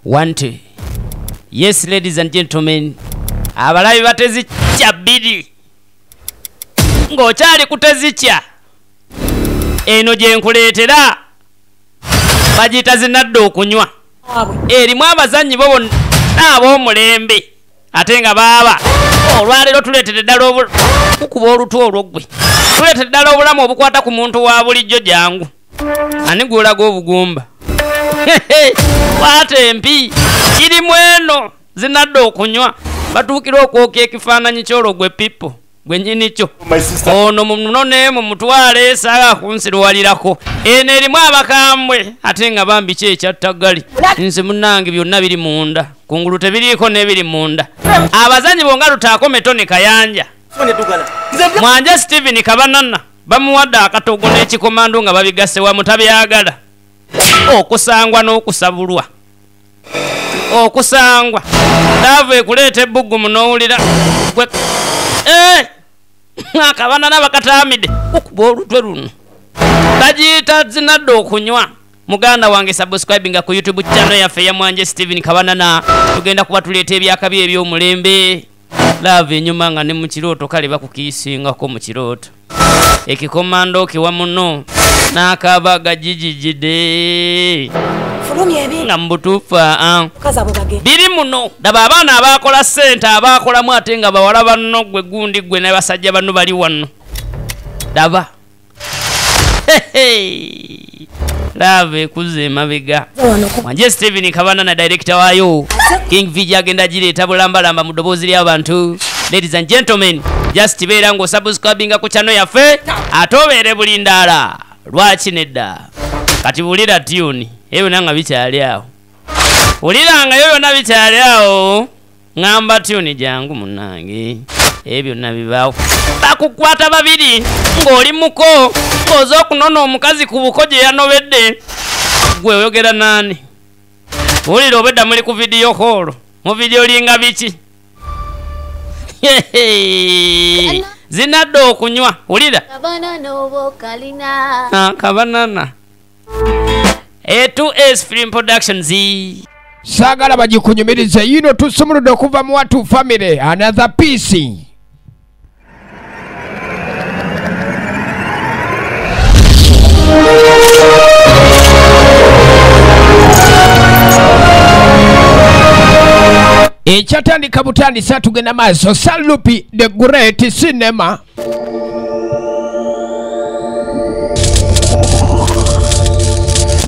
1 2. Yes, ladies and gentlemen, abalabi batezikya bbiri ng'okyali kutezikya eno gye nkuleetera bagiyita zinadde okunywa erimu abazannyi bo bonna ab'omulembe ate nga baaba olwaleero tuleetera ddala kukuba olutwe olwo ggwe tuleetera ddala obulamu obukwata ku muntu wa bulijjo jangu ani gw'olaga obugumba kwata empi kirimu eno zinadde okunywa batuukira okwokya ekifaananyi ky'olwo gwe pipo gwe nnyini kyo ono munone mumutwale saaga kunsiruwalirako eno erimu abakambwe ate nga bambi ki ekyattagali nze munnange byonna biri munda kungulu tebiriiko n'ebiri munda abazanyi bonga Lutaako Metoni Kayanja Mwanje Steven Kabanana bamuwadde akatogo n'ekikomando nga babigasse wamu tabyagala okusangwa n'okusabulwa okusangwa laavu ekuleeta ebbugumu n'owulira gwe akabanana bakataamidde okuba olutwe luno bagiyita zinadde okunywa. Muganda wange subscribinga ku YouTube channel yaffe ya Mwanje Steven Kabanana tugenda kuba tuleeta ebyakabi eby'omulembe laavu enyuma nga ne mu kirooto kale bakukiisingako mu kirooto ekikomando kiwa muno n'akaaba gajijijidde nga mu butuufu biri muno daba abaana abakola ssente abaakolamu ate nga bawala banno gwe gundi gwe n'abasajja banno bali wano daba laavu ekuza emabega. Mwanje Steven Kabanana director waayo King VJ agenda gireeta bulambalamba mu ddoboozi ly'abantu. Ladies and gentlemen, just beera ng'osubscribinga ku channel yaffe ate obeere bulindaala lwaki nedda kati wulira tune ebyo nanga bikyali awo wuliranga yo byonna bikyali awo ŋŋamba tune jangu munnange ebyo byonna bibaawo bakukwata babiri ng'oli muko ng'oza okunona omukazi ku buko gye yanobedde gwe oyogera naani wulira obedda muli ku vidiyo call mu vidiyo linga biki zinadde okunywa wulira kabanana A2S Film Productions saagala bagikunyumirize yino tusumuludde okuva mu Watu Family another piece. Ekyatandika butandisa tugenda maaso Salupi the Great Cinema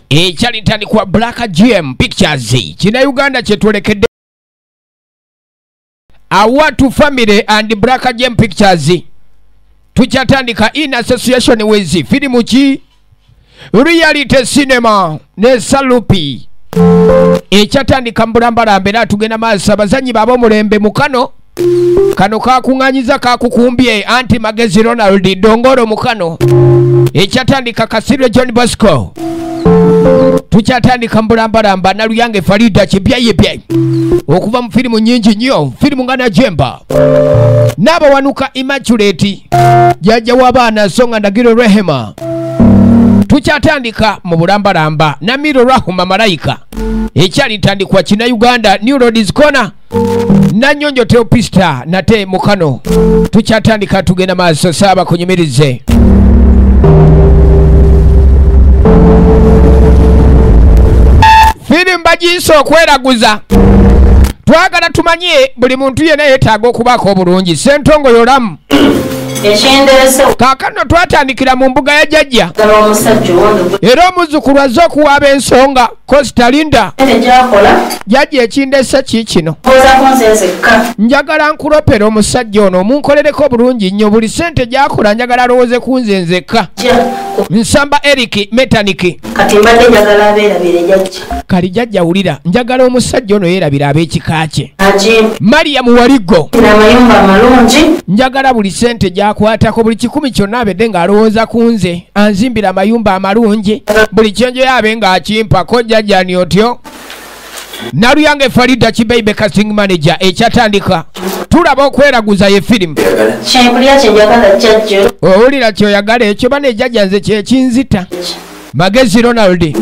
ekyali ntandikwa Black GM Pictures kina Uganda kyetwolekedde Watu Family and Black GM Pictures tukyatandika in association with filimu ki Reality Cinema ne Salupi ekyatandika mbulambalambe era tugenda maaso abazanyi b'abomulembe mukano kano kakuŋŋanyiza kakukumbye anti Magezi Ronald Dongoro mukano ekyatandika Kasirye John Bosco tukyatandika mbulambalamba Naluyange Farida Kibyayibye okuva mu firimu nnyingi nnyo firimu nga Najemba n'abawanuka Immaculate jjajja w'abaana Songa Ndagiro Rehema tukyatandika mu bulambalamba Namiro Rahuma Malayika ekyali ntandikwa kina Uganda New Roads Corner Nanyonjo Teopista nate mukano tukyatandika tugenda maaso saaba kunyumirize firimu bagiyise okweraguza twagala tumanye buli muntu yenna yeetaaga okubaako obulungi Ssentongo Yolamu kaakano twatandikira mu mbuga ya jjajja era omuzzukulu azze okuwaaba ensonga Costa Linda jjajja ekindesa ki kino njagala nkulopera omusajja ono omunkolereko bulungi nnyo buli ssente gy'akola njagala alowooze ku nze nzekka Nsamba Eric Metaniki kali jjajja wulira njagala omusajja ono yeerabira ab'ekika kye Mariam Waligo njagala buli ssente gy'akwatako buli kikumi kyonna abedde ng'alowooza ku nze anzimbira amayumba amalungi buli kyenjo yabe ng'akimpako jjajja ni otyo Naluyange Farida Kibeibe casting manager ekyatandika tulaba okweraguza ye firimu owulira kyoyagala ekyo bane jjajja nze kyekinzita Magezi Ronald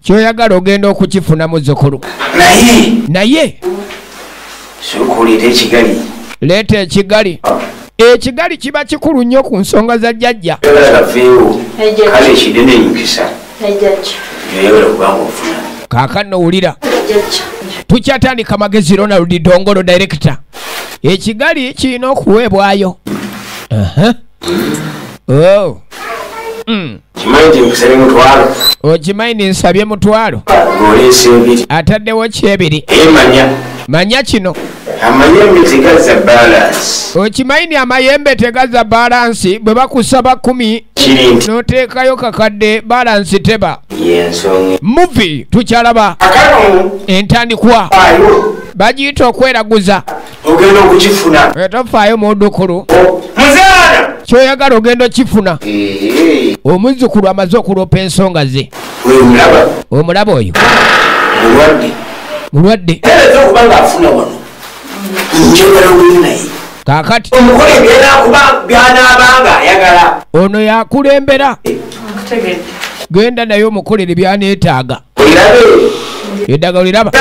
Kyoyagala ogenda okukifuna muzzukulu. Naye sooka ekigali. Leeta ekigali. Ekigali kiba kikulu nnyo ku nsonga za jjajja. Kale kinene emikisa. Kaakano wulira. Tukyatandika Magezi Ronald Dongolo director. Ekigali kirina okuweebwayo. Oh. Okimanyi nsabye mutwalo. Ataddewo kyebiri. Manya kino. Okimanyi amayembe tegaza balansi bwe bakusaba 10 n'oteekayo kakadde balansi teba. Movie tukyalaba entandikwa bagiyita okweraguza. Ogenda okukifuna. Tofaayo muddukulu. Kyoyagala ogenda okifuna. Omuzzukulu amaze okuloopa ensonga ze. Omulaba oyo mulwadde. Kaakati ono yakulembera. Genda naye omukolere byaneetaaga. Eddagala oliraba.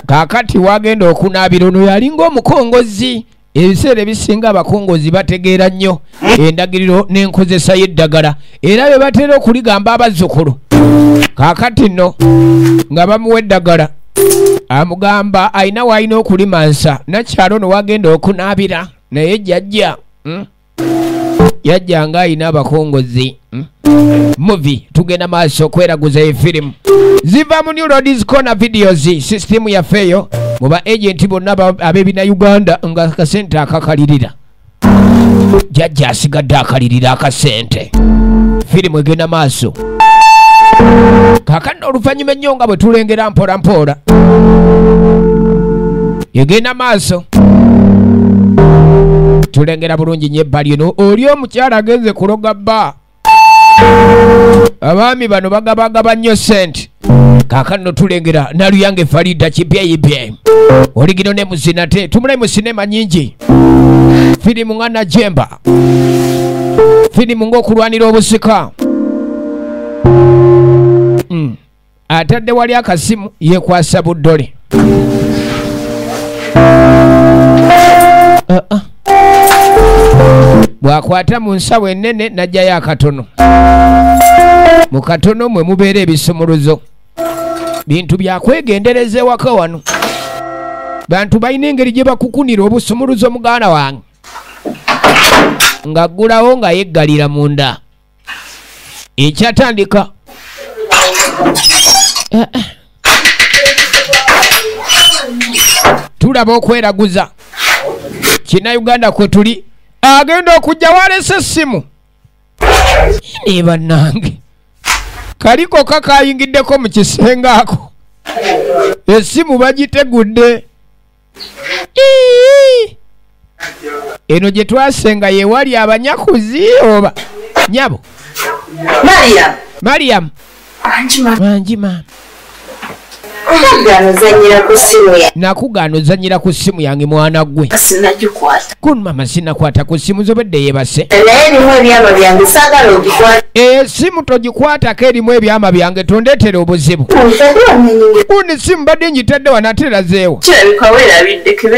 Kaakati wagenda okunaabira ono yalinga omukongozi. Ebiseera ebisinga abakongozi bategeera nnyo endagiriro n'enkozesa y'eddagala era be batera okuligamba abazzukulu. Kaakati nno nga bamuwa eddagala amugamba alina w'alina okulimansa nakyalo no wagenda okunaabira naye jjajja yajja nga alina abakongozi. Movie tugenda maaso okweraguza efirimu ziva mu New Roads Corner Videos system yaffe eyo mu ba agenti bonna ab'ebina Uganda nga akasente akakalirira. Jjajja asigadde akalirira akasente. Firimu egenda maaso. Kaakano oluvannyuma ennyo nga bwe tulengera mpola mpola egenda maaso. Tulengera bulungi nnyo ebbali eno oli omukyala agenze kuloga bba. Abaami bano bagabagaba nnyo ssente. Kaakano tulengera Naluyange Farida Kipyeyipye oligino ne muzina te tumulayi mu sinema nnyingi. Firimu nga Najemba, firimu ng'okulwanira obusika. Atadde wali akasimu yeekwasa buddole. Bw'akwata mu nsawo ennene n'ajjayo akatono. Mu katono mwe mubeera ebisumuluzo. Bintu byakwegendereza ewaka wano. Bantu balina engeri gye bakukunira obusumuluzo muganda wange. Ng'aggulawo nga yeggalira munda. Ekyatandika. Tulaba okweraguza. Kinnayuganda kwe tuli. Agenda okujja walese essimu. Ne bannange. Kaliko kakayingiddeko mu kisenge ako. Essimu bagitegudde. Eno gye twasenga ye wali abanyakuzi oba nyabo. Mariam. Anji mama. Nakugaana ozannyira ku ssimu yange mwana gwe. Kun mama sinakwata ku ssimu zobedde yeebase. Essimu togikwatako erimu ebyama byange tondeetera obuzibu. Kuni simu mbadde ngitadde wano ate erazeewo.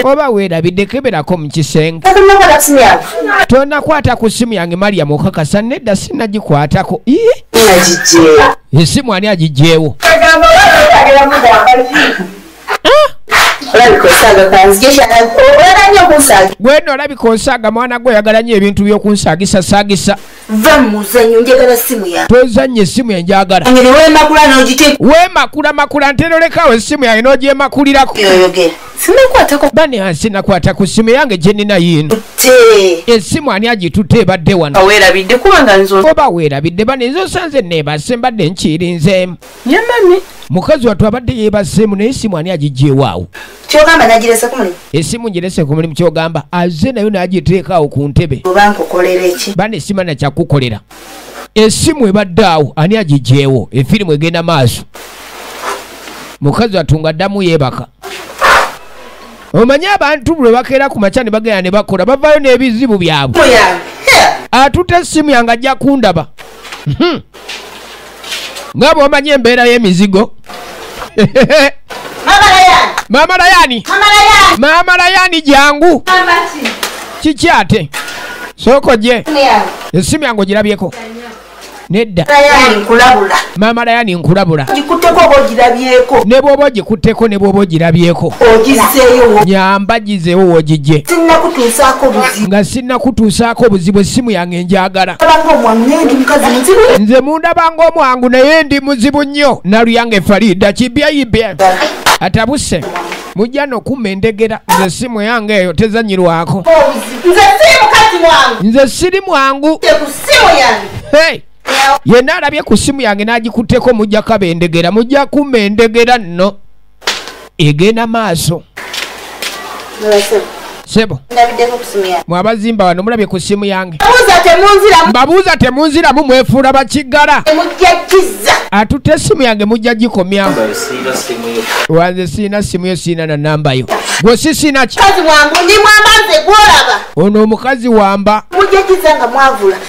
Oba weerabidde keberako mu kisenge. Tonakwata ku ssimu yange Mariam okakasa nedda sinnagikwatako. Essimu ani agiggyeewo? Gweno olabika osaaga mwana gwe oyagala nnyo ebintu by'okunsaagisa saagisa. Tozannya essimu enjagala. Weemakula makula ntera olekawo essimu yange n'ogyemakulirako. Bane sinakwata ku ssimu yange gye nnina yiino. Essimu ani agitutte ebadde wano? Oba weerabidde bane nze osanze neebase mbadde nkirinzeemu. Mukazi wattu abadde yeebaseemu naye essimu ani agiggyewo awo? Essimu ngirese ku mulimu ky'ogamba azze nayo n'agiteekaawo ku ntebe. Bane simanya kyakukolera. Essimu ebadde awo ani agiggyewo? Efirimu egenda maaso. Mukazi wattu ng'addamu yeebaka. Omanyi abantu lwe bakeera ku makya ne bagenda ne bakola bavaayo n'ebizibu byabwe. Atutte essimu yange ajja kundaba. Nga bw'omanyi embeera y'emizigo. Mama Rayani, Mama Rayani jangu. Kiki ate? Soko je. Esimu yange ogirabyeko. Nedda. Mama Rayani nkulabula. Ne bw'oba ogikutteko ne bw'oba ogirabyeko. Nyamba gizeewo w'ogijje. Nga sinnakutuusaako obuzibu essimu yange njagala. Nze mundaba ng'omwangu naye ndi muzibu nnyo. Naluyange Farida kibyayibye. Atabuse. Mujja n'okumma endegera nze essimu yange eyo tezannyirwako. Nze siri mwangu. Hey! Yenna alabye ku ssimu yange n'agikutteko mujja kaba endegera mujja kumma endegera nno egenda maaso. Sebo mwabazimba wano mulabye ku ssimu yange. Mbabuuza temunziramu mwefuula bakiggala. Atutte essimu yange mujja gikomyawo. Wanze sirina ssimu yo sirina na namba yo. Gwe si sirina ki? Ono omukazi wamba.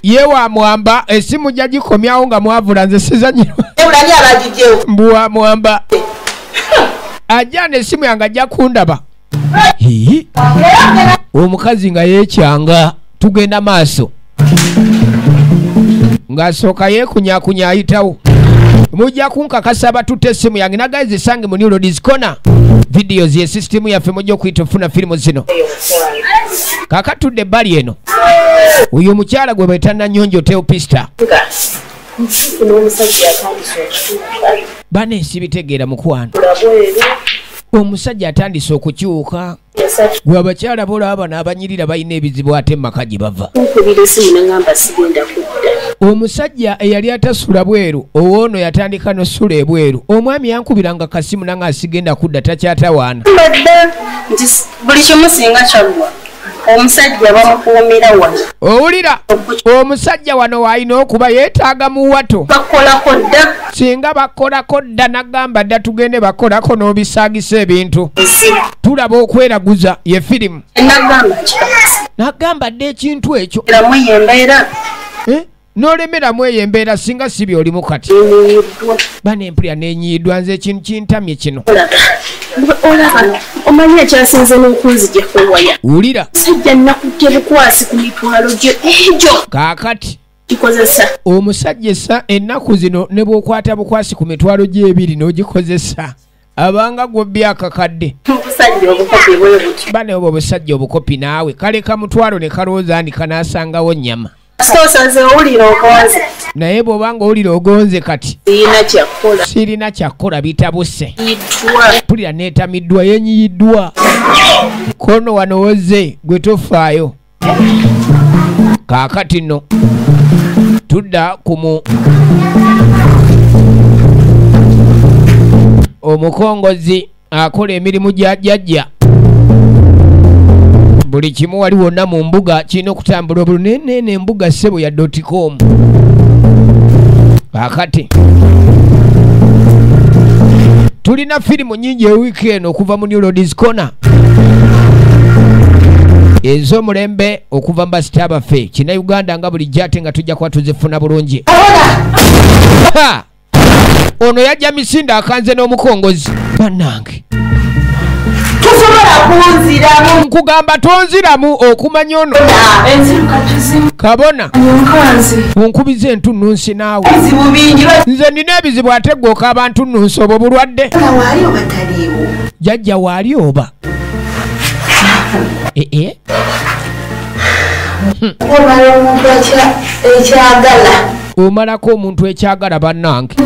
Ye wa mwamba essimu mujja gikomyawo nga mwavula nze sizanyirwa. Mbu wa mwamba. Ajja n'essimu yange ajja kundaba. Omukazi nga yeekyanga tugenda maaso. Ng'asooka yeekunyakunya ayitawo. Mujja kunkakasa abatutte essimu yange nagaye zisange mu New Roads Corner. Videos ye system yaffe mujja okuyita ofuna firimu zino. Kaakatudde ebbali eno. Oyo omukyala gwe bayita Nanyonjo Teopista. Bane sibitegeera mukwano. Omusajja atandise okukyuka. Gwe abakyala bolaba n'abanyirira balina ebizibu ate mu maka gye bava. Omusajja eyali atasula bweru owoono yatandika n'osula ebweru. Omwami yankubiranga kasimu nanga asigenda kudda takyatawaana. Buli kimu singa kyaggwa omusajja bamukuumira wano. Owulira omusajja wano w'alina okuba yeetaaga muwato. Bakolako dda. Singa bakolako dda n'agamba dda tugende bakolako n'obisaagisa ebintu. Tulaba okweraguza ye firimu. N'agamba dda ekintu ekyo. N'olemeramu eyo embeera singa si by'olimu kati. Bane empulira n'enyiiddwa nze ekintu kintamye kino. Olaba omanyi ekyasinze n'okunzijjako waya. Wulira. Musajja nnakutte bukwasi ku mitwalo gyo egyo. Kaakati. Kikozesa. Omusajja essa ennaku zino ne bw'okwata bukwasi ku mitwalo gy'ebiri n'ogikozesa. Abanga gw'obbye akakadde. Obusajja obukopi bwe butyo. Bane obwo obusajja obukopi naawe kaleka mutwalo ne kalowooza nti kanaasangawo nnyama. Naye bw'obanga owulira ogonze kati. Sirina kyakukola bitabuse. Mpulira neetamiddwa yenyiyiddwa. Kono wano wozze gwe tofaayo. Kaakati nno tudda ku omukongozi akola emirimu gya jjajja. Buli kimu wali wonna mu mbuga kirina okutambula obulungi nene embuga ssebo ya .com. Kaakati tulina firimu nnyingi ewiiki eno okuva mu New Roads Corner ez'omulembe okuva mu basita baffe Kinnayuganda nga bulijjo ate nga tujja kuba tuzifuna bulungi. Ono yajja misinde akanze n'omukongozi. Bannange tosobola kunziramu. Nkugamba tonziramu okumanya ono. Kabona onkubiza entunnunsi naawe. Nze nina ebizibu ate gwe okaaba ntunnunsi obwo bulwadde. Jjajja waali oba? Omala omuntu ekyagala. Omalako omuntu ekyagala bannange.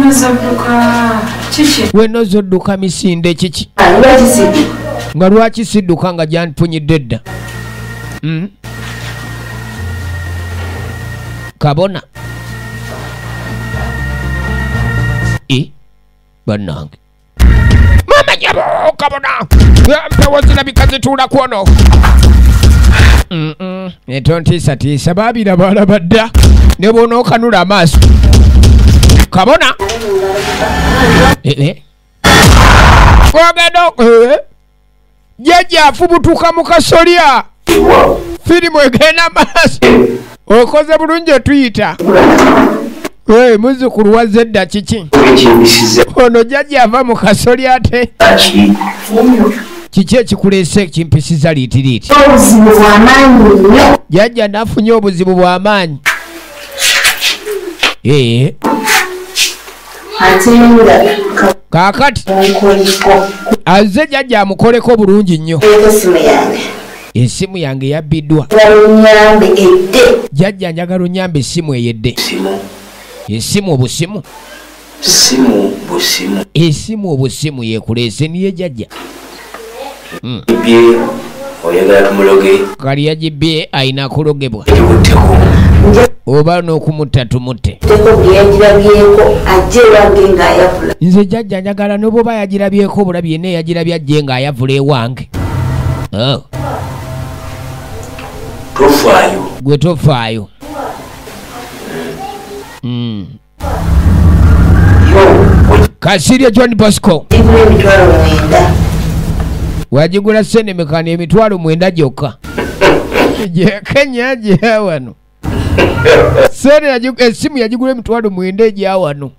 Wenoza odduka misinde kiki? Nga lwaki sidduka nga gyanfunyidde dda? Kabona. Bannange. Mama nyabo kabona. Mpewo zirabika zituula kwono. Etontiisatiisa baabira balaba dda ne bw'onookanula amaaso. Kabona. Ogenda jjajja afubutuka mu kasolya. Firimu egenda maaso. Okoze bulungi otuyita. Hey, muzzukulu wazze dda kiki? Ono jjajja ava mu kasoli ate. Kiki ekikuleese kimpisiza liitiriiti? Obuzibu bw'amaanyi nnyo. Jjajja nafunye obuzibu bw'amaanyi. Kaakati azze jjajja amukoleko bulungi nnyo. Esimu yange yabbiddwa. Jjajja njagala onnyambe essimu eyedde. Esimu obusimu. Esimu obusimu yekuleese niye jjajja. Kali yagibbye ayina kulogebwa. Oba n'okumutta tumutte. Nze jjajja njagala n'obwoba yagirabyeko obulabi yenna eyagirabye ajje ng'ayavula ewange. Tofaayo. Gwe tofaayo. Kasirye John Bosco. Wagigula ssente mekano 9,000 gyokka. Kenya gye wano. Ssente essimu yagigula 9,000 egya wano.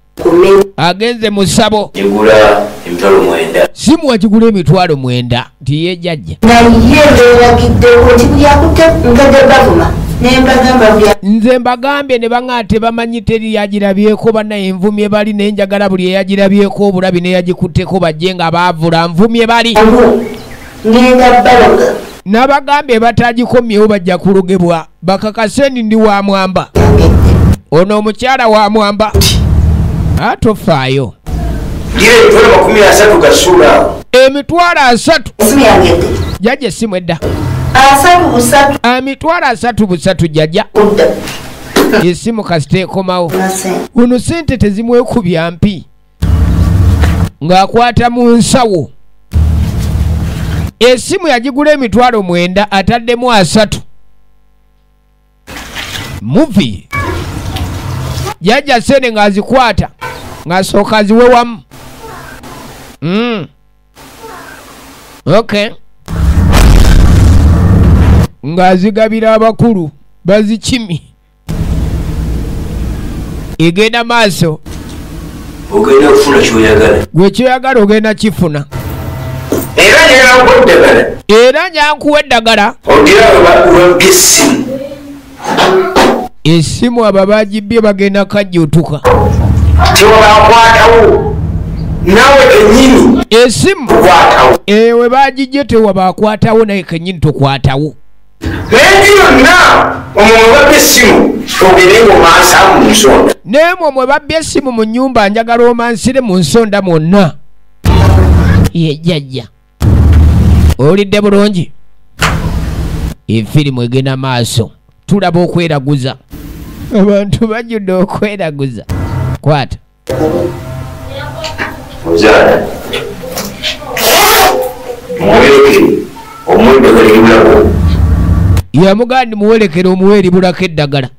Agenze mu ssabo. Gigula 9,000. Simu wagigula 9,000 nti ye jjajja. Naye beeragiddeko nti buli akutte ngedde bavuma. Nze mbagambye ne baŋŋa tebamanyi teri yagirabyeko bannaye nvumye bali naye njagala buli eyagirabyeko obulabi n'eyagikutteko bajje nga baavula nvumye bali. N'abagambye batagikomyewo bajja kulogebwa bakakase nti ndi wa mwamba. Ono omukyala wa mwamba. Atofaayo. 30,000. Jjajja essimu edda. 33,000 jjajja. Essimu kasita ekomawo. Ono ssente tezimwekubya mpi. Ng'akwata mu nsawo. Essimu yagigula 9,000 ataddemu 3. Muvi. Jjajja ssente ng'azikwata ng'asooka aziwe wamu. Okay. Ng'azigabira abakulu bazikimi. Egenda maaso. Ogenda kufuna ky'oyagala. Gwe ky'oyagala ogenda kifuna. Era nyankuwa eddagala. Essimu abo bagibbye bagenda kajjuutuka. Essimu ewe bagijje tewabakwatawo naye kennyini tokwatawo. Nemwe mwe babbye essimu mu nnyumba njagala omansire mu nsonda mwonna. Ye jjajja. Owulidde bulungi? Efirimu egenda maaso. Tulaba okweraguza. Abantu bajjudde okweraguza. Kwata. Ozaala. Muwerekere omuwe eddagala eribulako. Yamugamba nti muwerekere omuwe eribulako eddagala.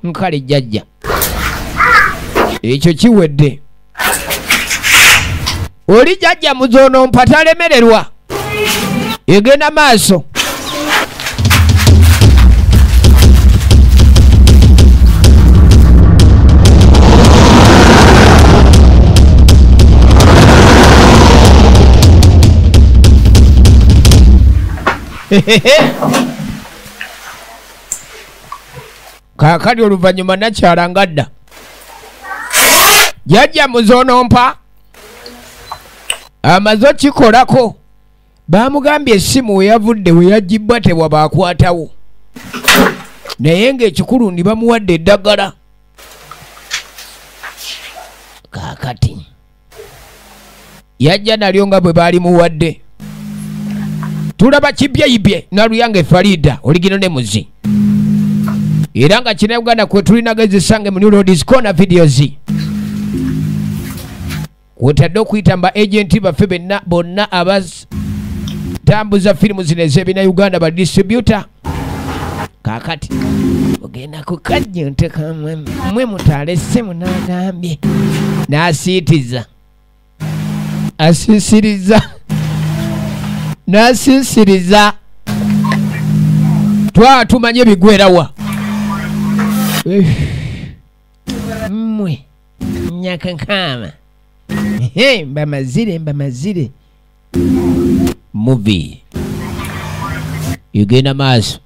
Nkale jjajja. Ekyo kiwedde. Oli jjajja muzoono mpa talemererwa. Egenda maaso. Kaakati oluvannyuma nakyala ngadda. Jjajja muzoono mpa amaze okikolako. Baamugambye essimu we yavudde we yagibbwa tewabaakwatawo. Naye ng'ekikulu ndi bamuwadde eddagala. Kaakati yajja nalyo nga bwe baalimuwadde. Tulaba kibyeyibye Naluyange Farida oligino ne muzi. Era nga kina Uganda kwe tulina gezisange mu New Roads Corner videos. Kwotadde okuyita mba agenti baffe benna bonna abaz tambuza firimu zino ez'ebina Uganda ba distributor. Kaakati ogenda kukajja nteka mwe mutaale essimu n'agambye n'asiitiza asiisiriza n'asiisiriza twatumanye bigwerawa. Mmwe nyakankama. Mbamazire mbamazire. Movie yugenda maaso.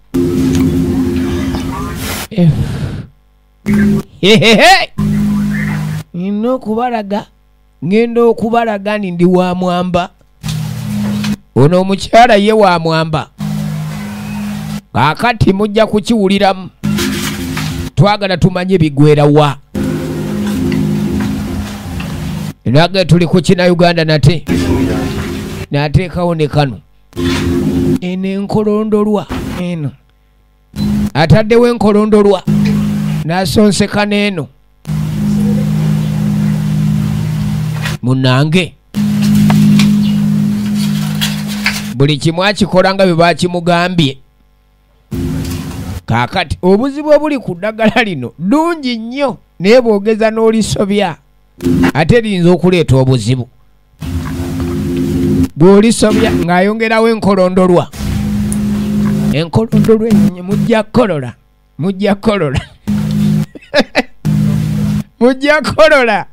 Nina okubalaga, ngenda okubalaga ndi wa mwamba. Ono omukyala ye wa mwamba. Kaakati mujja kukiwuliramu. Twagala tumanye bigwera wa. Nage tuli ku kina Uganda nate. Nateekawo ne kano. Eno enkolondolwa eno. Ataddewo enkolondolwa. N'asonseka n'eno. Munnange. Buli kimu akikola nga bwe bakimugambye. Kaakati obuzibu obuli ku ddagala lino ddungi nnyo naye bw'ogeza n'olisobya ate liyinza okuleeta obuzibu. Bw'olisobya ng'ayongerawo enkolondolwa. Enkolondolwa ennyo mujja kukolola. Mujja kukolola. Mujja kukolola.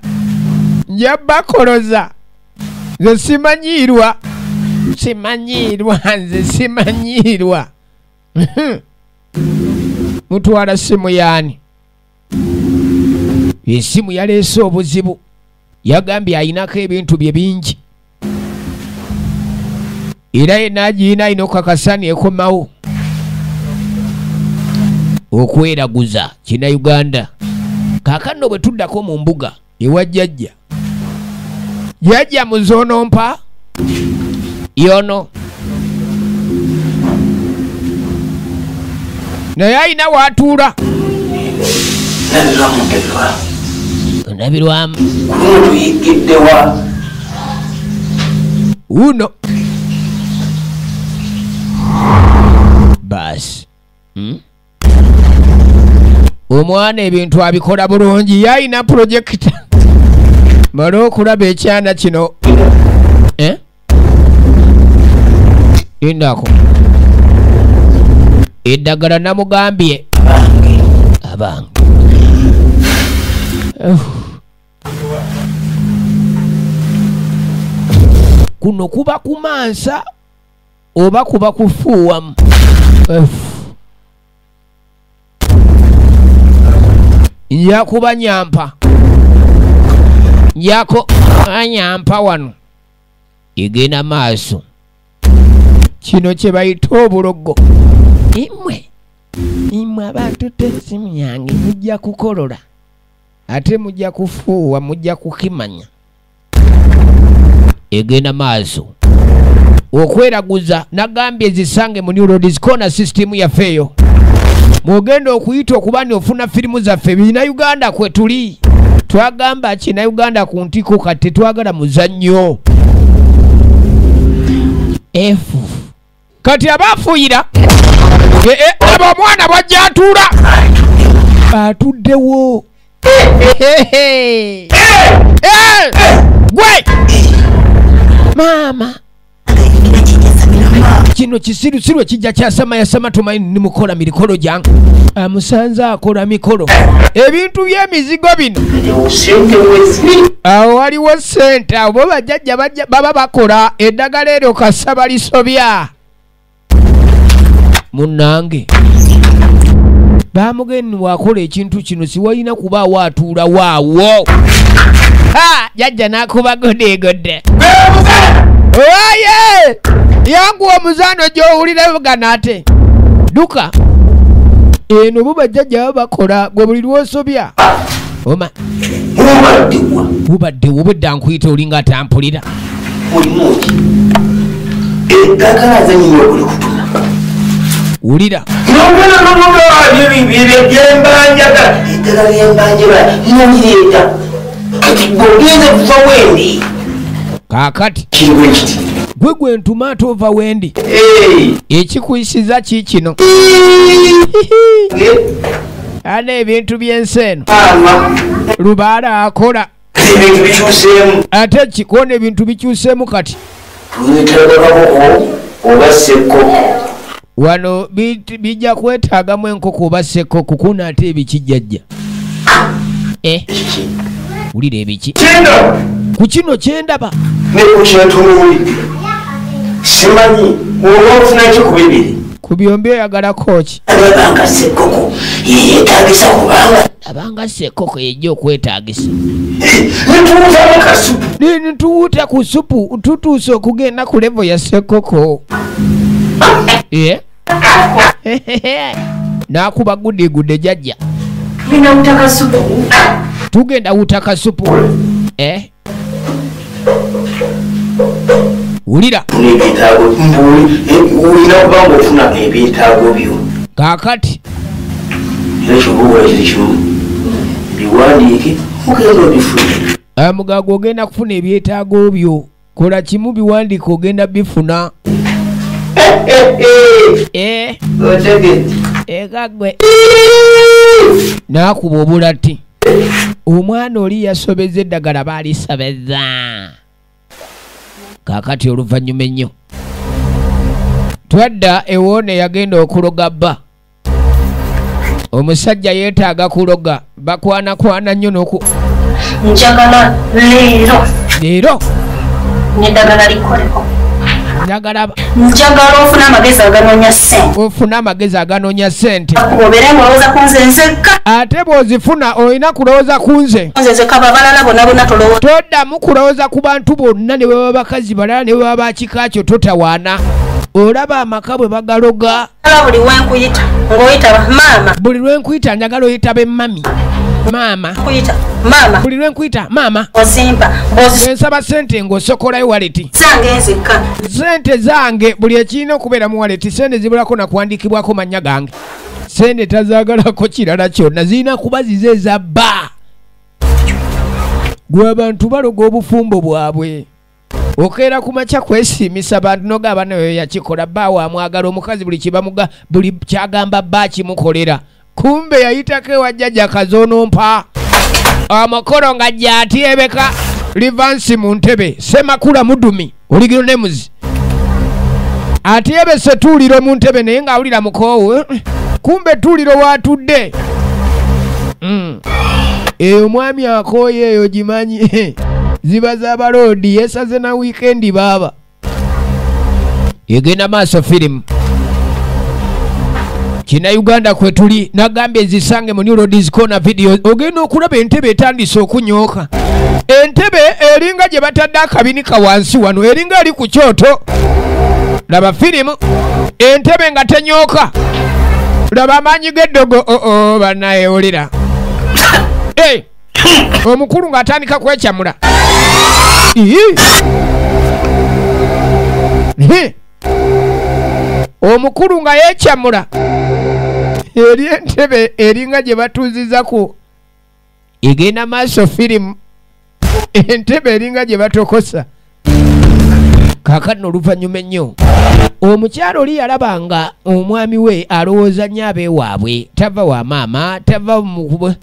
Nja bakoloza. Nze simanyiirwa. Simanyiirwa nze simanyiirwa. Mutwala simu yaani. Esimu yaleese obuzibu. Yagambye ayinako ebintu bye bingi. Era yenna agiyina alina okukakasa ekomawo. Okweraguza kina Uganda. Kaakano bwe tuddako mu mbuga ewa jjajja. Jjajja muzono mpa yono. Naye ayina w'atuula. Ndabirwamu. Kuno tuyigiddewa. Uno. Baasi. Omwana ebintu abikola bulungi yayina projector. Mala okulaba ekyana kino. Lindako. Eddagala namugambye. Abange. Kuno kuba kumansa oba kuba kufuuwamu. Nja kuba nyampa. Njako anyampa wano. Egenda maaso. Kino kye bayita obulogo. Imwe. Imwe abantu tesimu yange mujja kukolola. Ate mujja kufuuwa mujja kukimanya. Egenda maaso. Okweraguza nagambye zisange mu New Roads Corner system yaffe eyo. Mwogenda okuyita okuba ni ofuna firimu zaffe bina Uganda kwe tuli. Twagamba kina Uganda ku ntiko kati twagala muzannyo. F. Kati abafuuyira aba omwana bw'ajja atuula. Atuddewo. Gwe! Maama. Kino kisirusiru ekijja kyasama yasama tumanyi nimukola mikolo gyange. Amusanze akola mikolo. Ebintu by'emizigo bino. Awo waliwo ssente abo bo bajjajja baba bakola eddagala eryo kasa lisobya. Munnange. Bamugeni wakola ekintu kino siwalina kubaawo atuula waawo. Ha! Jjajja n'akuba godeegodde. Oye! Yangu omuzano gy'owulira gano ate. Duka. Eno bo bajjajja bakola gwe buli lw'osobya. Oma. Ubaddewa obwedda nkuyita olinga atampulira. Mulimu ki? Eddagala zanyinya okuli kutuma. Wulira. Eddagala lyembanjala nalireeta. Kati bw'ogenze kuva wendi. Kaakati. Kiri bwe kiti. Gwe gwe ntuma ate ova wendi. Ekikuyisiza ki kino? Ana ebintu by'ensi eno. Lubaala akola. Ebintu bikyuseemu. Ate kikona ebintu bikyuseemu kati. Twetaaga kaboko oba ssekkoko. Wano bijja kwetaagamu enkoko oba ssekkoko kuna ate ebikijjajja. Wulira ebiki ku kino kyendaba ne ku kyentunuulidde simanyi oba ofuna ki ku bibiri ku byombi oyagalako ki abanga ssekkoko yeyeetagisa kubanga abanga ssekkoko yejja okwetaagisa netuwutamu kasupu netuwuta ku supu tutuuse okugenda ku levo ya ssekkoko n'akuba gudigudde jjajja tugenda wuta kasupu wulira olina okuba nga ofuna ebyetaago byo kaakati era kyoba okola kiri kimu biwandiike ogenda obifuna mugago ogenda kufuna ebyetaago byo kola kimu biwandiike ogenda bifuna Ekagwe n'akuba obulati omwana oli yasobeza eddagala baalisabeza kaakati oluvannyuma ennyo twadda ewoone yagenda okuloga bba omusajja yeetaaga kuloga bakwanakwana nnyo n'oku njagala leero leero n'eddagala likoleko njagala ofune amagezi aganoonya ssente ofune amagezi aganoonya ssente obeere ng'olowooza ku nze nzekka ate bw'ozifuna olina kulowooza ku nze nze nzekka abalala bonna bonna tolowooza toddamu kulowooza ku bantu bonna ne bwe baba bakazi balala ne bwe baba bakika kyo totawaana olaba amaka bwe bagaloga buli lwe nkuyita ng'oyitaba maama buli lwe nkuyita njagala oyitaba emmami maama kuyita maama buli lwe nkuyita maama ozimpa nsaba ssente ng'osokolayo waleti zange nzekka ssente zange buli ekirina okubeera mu waleti ssente zibulako nakuwandiikibwako mannya gange ssente tazaagalako kirala kyonna zirina kuba zize eza bba gwe abantu baloga obufumbo bwabwe okeera ku makya kwesiimisa bantu nogaba nayo yakikola bba wamwagala omukazi buli kibamuga buli kyagamba bba kimukolera kumbe yayitako ewa jjajja Kazonompa amakolo nga gy'atyebeka livansi mu ntebe Ssemakula mudumi oligiro nemuzi atyebese tuuliro mu ntebe naye ng'awulira mukoowu kumbe tuuliro waatudde eyo omwami akooye eyo gimanyi ziba z'abaloodi yeesaze na wiikendi baaba egenda maaso firimu kina Uganda kwe tuli nagambye zisange mu New Roads Corner video ogenda okulaba entebe etandise okunyooka entebe eringa gye batadde akabinika wansi wano eringa eri ku kyoto laba firimu entebe nga tenyooka laba amaanyi g'eddogo oo bannaye wulira omukulu ng'atandika kwekyamula omukulu nga yeekyamula eri entebe eringa gye batuuziza ku egenda maaso firimu entebe eringa gye batokosa kaakano oluvannyuma ennyo omukyalo oli yalaba nga omwami we alowooza nnyo abeewaabwe tava wa maama tava mu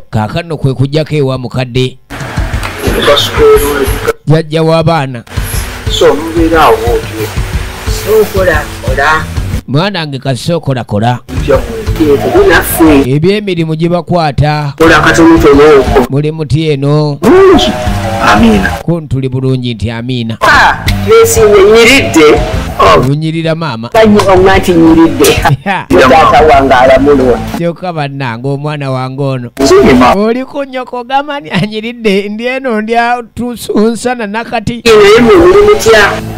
kaakano kwe kujjako ewa mukadde jjajja w'abaana mwana wange kasookola ebyemirimu gye bakwata muli muti eno kuntuli bulungi nti amiina olunyirira maama kyokka bannange omwana wange ono oli ku nnyoko gamani anyiridde ndi eno ndya tusunsana nakati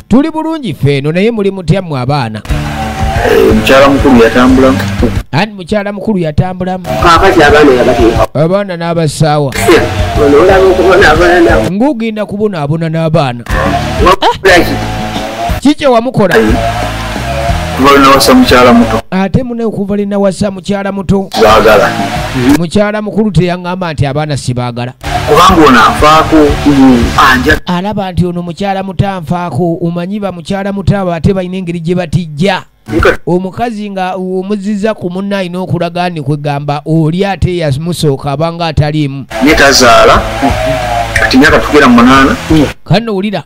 tuli bulungi ffe eno naye muli mutya mmwe abaana mukyala mukulu yatambulamu ani mukyala mukulu yatambulamu abaana n'abasaawa ng'ogenda kubonaabona n'abaana kiki wamukola ate mune okuva linawasa mukyala muto mukyala mukulu teyaŋŋamba nti abaana sibaagala kubanga ono anfaako alaba nti ono mukyala muto anfaako omanyi ba mukyala muto abo ate balina engeri gye batijja omukazi nga omuziza ku munne alina okulaga ni kwegamba oli ate yamusooka abanga ataliimu ye tazaala kati myaka tugera mu 8 kano wulira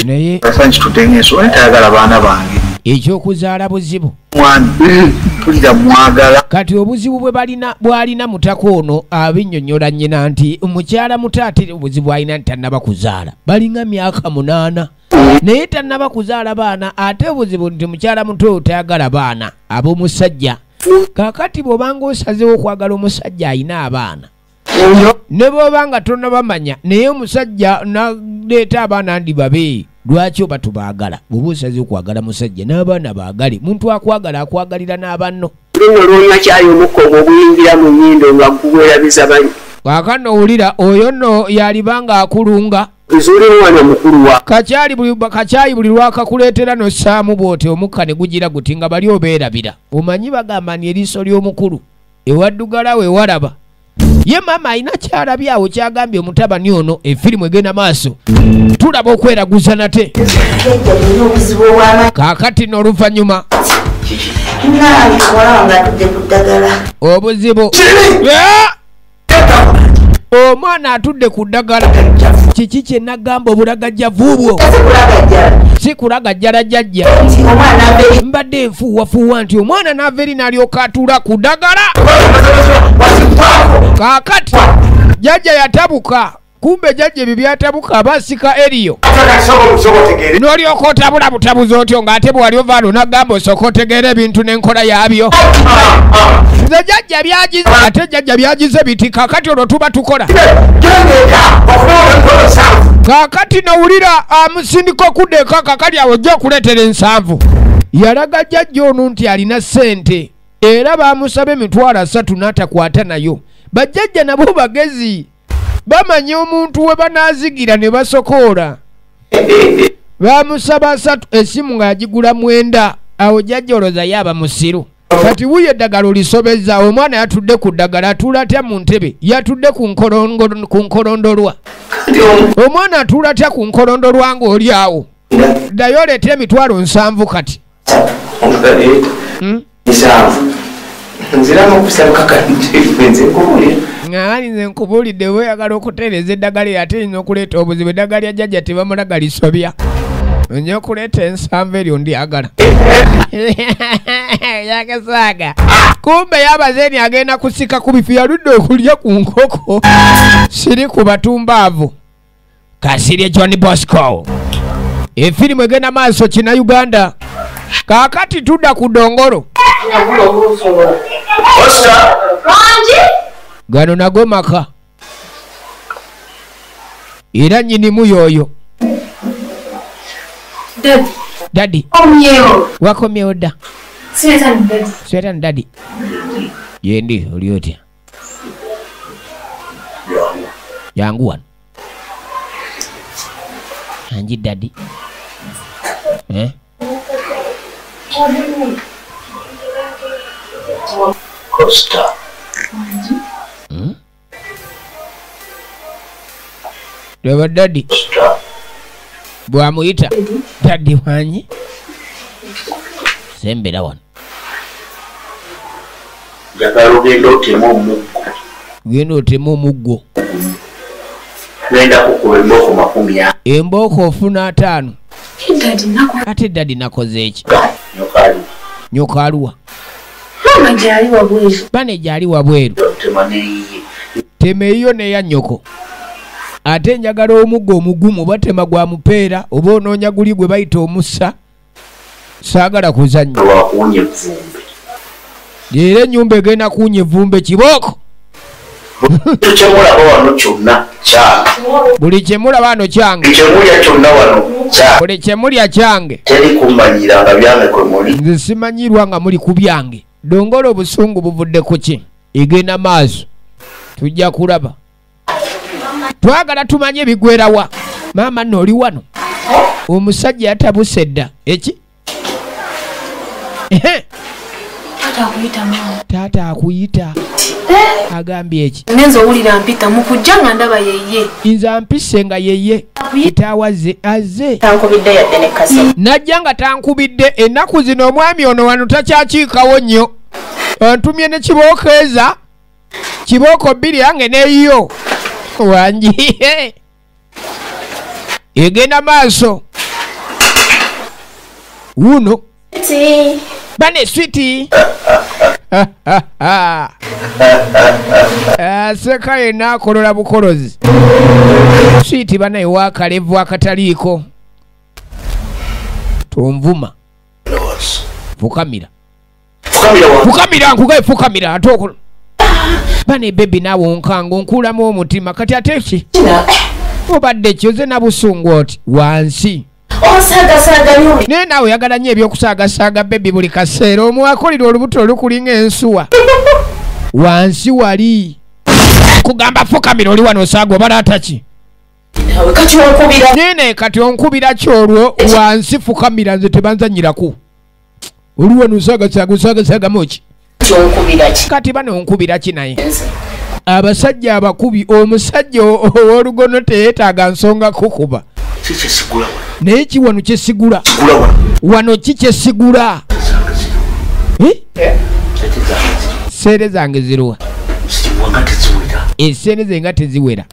naye kitudde ng'ensonga tayagala baana bange ekyokuzaala buzibu Mwami mpulira mwagala. Kati obuzibu bwe balina bwalina mutaka ono abinnyonnyola nnyina nti mukyala muto ate obuzibu alina nti tannaba kuzaala. Balinga myaka 8 naye tannaba kuzaala baana, ate obuzibu nti mukyala muto tayagala baana ab'omusajja. Kaakati bw'obanga osazeewo okwagala omusajja alina abaana ne bw'obanga tonnabamanya naye omusajja n'aleeta abaana ndi babe, lwaki oba tubaagala? Bw'oba osazeewo okwagala musajja n'abaana baagale. Muntu akwagala akwagalira n'abanno. Luno lwonywa kyayi omukka ogwo oguyingira mu nnyindo nga gugwerabiza bali. Kaakano owulira oyo nno yalibanga akulunga. Kacyayi buli lwakakuleetera n'ossaamu bw'oti omukka ne gugira guti nga bali obeerabira. Omanyi bagamba nti eriiso ly'omukulu ewaddugala we walaba. Ye maama alina kyalabye awo kyagambye omutabani ono. Efirimu egenda maaso, tulaba okweraguza nate. Kaakati n'oluvannyuma obuzibu omwana atudde ku ddagala. Kiki kye nagamba obulagajjavu bwo? Si kulagajjala jjajja. Mbadde nfuuwafuuwa nti omwana n'ava eri n'alyoka atuula ku ddagala. Kaakati jjajja yatabuka. Kumbe jjajja ebyo byatabuka aba asika eriyo. N'olyoka otabula butabuzi otyo ng'ate bwe wali ova ano n'agamba osooka otegeera ebintu n'enkola yaabyo. Nze jjajja byagize, ate jjajja byagize biti. Kaakati olwo tuba tukola. Kaakati nowulira amusindika okudda eka. Kaakati awo ojja okuleetera 7. Yalaga jjajja ono nti alina ssente era baamusaba emitwalo 3 n'atakwata nayo. Bajjajja nabo bagezi, bamanyi omuntu we banaazigira ne basokoola. Baamusaba 3, essimu ng'agigula 9. Awo jjajja olowooza ye aba musiru. Kati wuyo eddagala olisobezza. Omwana yatudde ku ddagala, atuula atya mu ntebe? Yatudde ku nkolondolwa. Omwana atuula atya ku nkolondolwa ng'oli awo? Ddayo oleete emitwalo 7 kati. Ng'ali nze nkubuulidde weeyagala okutereeza eddagala eryo ate liyinza okuleeta obuzibu. Eddagala lya jjajja tebamulaga lisobya. Nja okuleeta 7 eryo ndyagala. Yakasaaga. Kumbe yabazeeni agenda kusika ku bifu, yaludde okulya ku nkoko. Siri ku batumbaavu. Kasirye John Bosco. Efirimu egenda maaso kina Uganda. Kaakati tudda ku ddongolo. Gano nago maka. Era nnyinimu y'oyo. Daddy. Wakomyewo dda. Sweetani daddy. Yendi oli otya? Jangu wano. Anji daddy. Eh? Costa. Laba daddy. Bwamuyita daddy wanyi. Sembera wano. Njagala ogenda oteme omuggo. Genda oteme omuggo. Genda kukuba embooko 40. Embooko ofuna 5. Ate daddy nakoze eki? Nyoka aluwa. Mama gyali wabweru. Bane gyali wabweru. Tema eyiyo n'eya nnyoko. Ate njagala omuggo omugumu batema gwa mupeera oba onoonya guli gwe bayita omusa. Saagala kuzannya. Leero ennyumba egenda kuwunya evvumbe kibooko. Buli kye mulaba wano kyange. Buli kye mulya kyange. Nze simanyirwa nga muli ku byange. Dongolo obusungu buvudde ku ki? Egenda maaso. Tujja kulaba. Twagala tumanye ebigwerawa. Maama nno oli wano. Omusajja yatabuse dda. Eki? Taata akuyita. Agambye eki? Ngenze owulira mpita mu kujja nga ndaba yeye. Nze ampise nga yeye. Kitaawaze azze. Tankubidde yadde ne kase. Najja nga tankubidde. Ennaku zino omwami ono wano takyakiikawo nnyo. Antumye ne kibooko eza. Kibooko 2 yange n'eyiyo. Wangi. Egenda maaso. Wuno. Bane sweetie. Aseka yenna akolola bukolozi. Sweetie banaye wakalevu akataliiko. Tonvuma. Fukamira. Fukamira nkugaye fukamira ate okolo. Bane baby naawe onkanga onkulamu omutima kati ate ki? Obadde kyoze na busungu oti wansi. Naye naawe oyagala nnyo ebyokusaagasaaga baby buli kaseera omwakolera olubuto olukulinga ensuwa. Wansi wali. Kugamba fukamira oli wano osaaga obala ataki. Naye kati onkubira ki olwo wansi fukamira nze tebanzannyirako. Oli wano osaagasaaga osaagasaaga ki? Kati bano onkubira ki naye? Abasajja abakubi omusajja ow'olugono teyeetaaga nsonga kukuba. Naye ki wano kyesigula? Wano ki kyesigula? Sente zange ziruwa? Esente ze nga teziwera.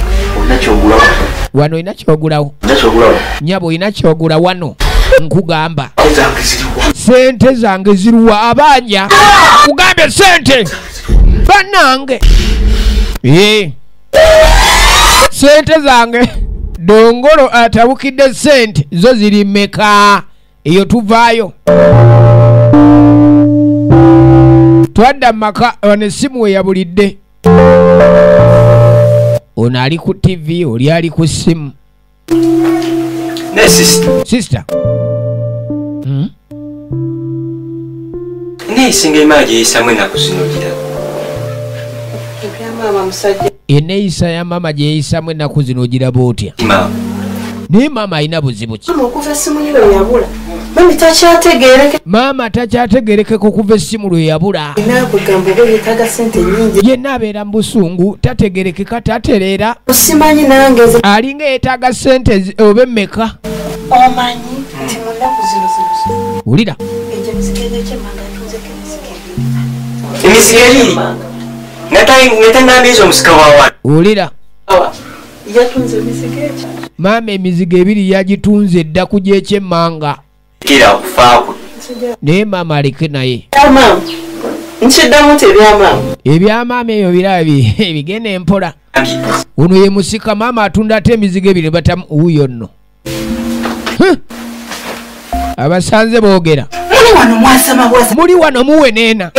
Wano olina ky'ogulawo? Nnyabo olina ky'ogula wano? Nkugamba. Sente zange ziruwa abanja. Kugambye sente. Bannange. Sente zange. Dongolo atabukidde sente zo ziri mmeka? Eyo tuvaayo. Twadda maka wano essimu we yabulidde. Ono ali ku TV, oli ali ku ssimu. Ne sister. Sister. Neesinga emaali gyeyisamu ennaku zino gira. Enneeyisa ya maama gyeyisamu ennaku zino ogiraba otya? Naye maama alina buzibu ki? Maama takyategeerekeka okuva essimu lwe yabula. Yenna abeera mu busungu, tategeerekeka, tatereera. Alinga yeetaaga ssente oba emmeka. Wulira. Wulira. Maama emizigo ebiri yagitunze edda ku gy'ekyemmanga. Naye maama aleke naye. Ebya maama ebyo birabi bigenda empola. Ono ye musika maama atunda ate emizigo ebiri batamu wuuyo nno. Abasanze boogera. Muli wano muweneena.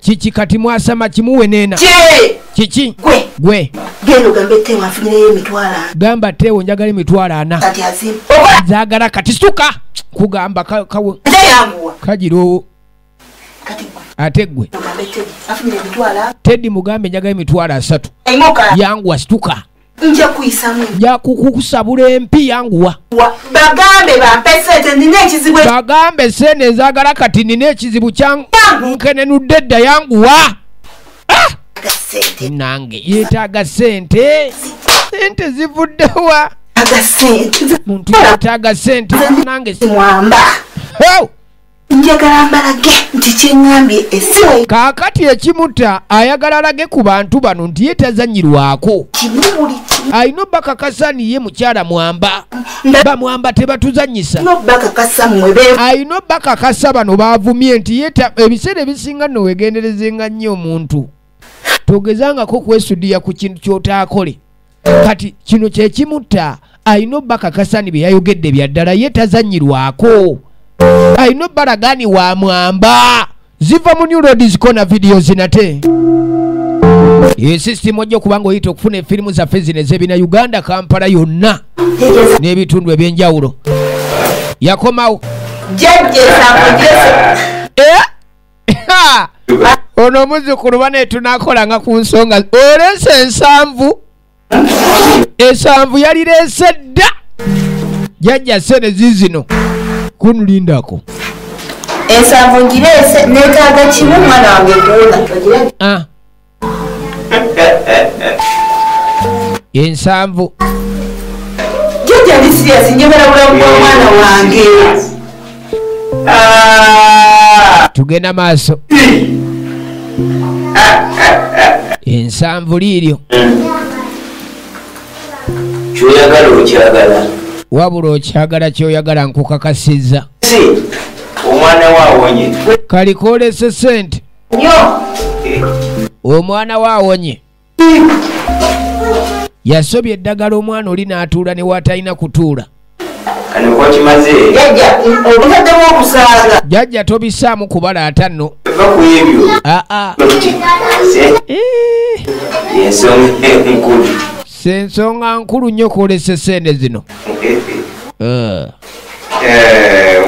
Kiki kati mwasama kimuweneena? Kiki? Gwe. Gamba tewo njagala emitwalo ana. Zaagala kati situka. Kugamba kagirowo. Ate gwe. Teddy mugambe njagala emitwalo 3. Yanguwa situka. Nja kukusabula empi yanguwa. Bagambe sente zaagala kati nina ekizibu kyankenenudde edda yanguwa. Nange yeetaaga sente. Sente zivuddewa. Muntu yeetaaga sente nange mwamba. Njagala mbalage nti kyeŋŋambye essimu. Kaakati ekimutta ayagala alage ku bantu bano nti ye tazannyirwako. Alina obbakakasa ni ye mukyala mwamba. Bamwamba tebatuzannyisa. Alina obbakakasa bano baavumye nti ye ebiseera ebisinga nno weegenderezenga nnyo omuntu. Togezangako kwesudiya ku kintu ky'otaakole. Kati kino kye kimutta alina obbakakasa ni bye yayogedde bya ddala ye tazannyirwako. Alina balagani wa mwamba. Ziva mu New Roads Corner videos nate. Ye system ojja kubanga oyita okufuna efirimu zaffe zino ez'ebina Uganda Kampala yonna n'ebitundu ebyenjawulo. Yakomawo. Ono omuzzukulu bane tunaakolanga ku nsonga. Oleese ensanvu. Ensanvu yalireese dda. Jjajja ssente ziizino. Kunulindako. Ensanvu ngireese neetaaga kimu mwana wange gula. Ensanvu. Jjajja ndi serious njagala bulamu bwa mwana wange. Tugenda maaso. Ensanvu liiryo. Kyoyagala okyagala. Wabula okyagala kyoyagala nkukakasizza. Omwana waawonye. Kalikolese sente. Omwana waawonye. Yasobye eddagala omwana oli n'atuula ne watalina kutuula. Jjajja tobissaamu kubala atanno. Aa. Sensonga nkulu nnyo kwolesa sente zino.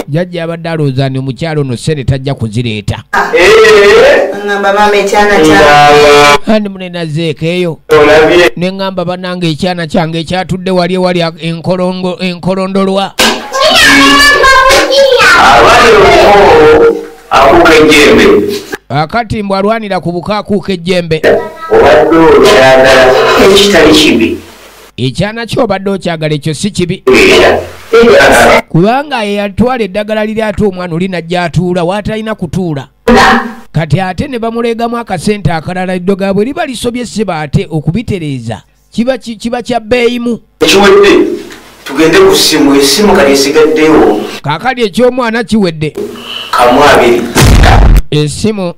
Jjajja abadde alowooza nti omukyalo ono ssente tajja kuzireeta. Andi munene azzeeko eyo. Ne ŋŋamba bannange ekyana kyange ekyatudde wali ewali enkolondolwa. Akati mbw alwanira ku buko akuuka ejjembe. Ekyana ky'obadde okyagala ekyo si kibi. Kubanga ye yatwala eddagala liri ate omwana oli najja atuula w'atalina kutuula. Kati ate ne bamuleegamu akasente akalala eddagala bwe liba lisobye ssiba ate okubitereeza kiba kya bbeeyimu. Kiwedde tugende ku ssimu, essimu kati esigaddewo. Kaakati eky'omwana kiwedde. Kamu abiri. Essimu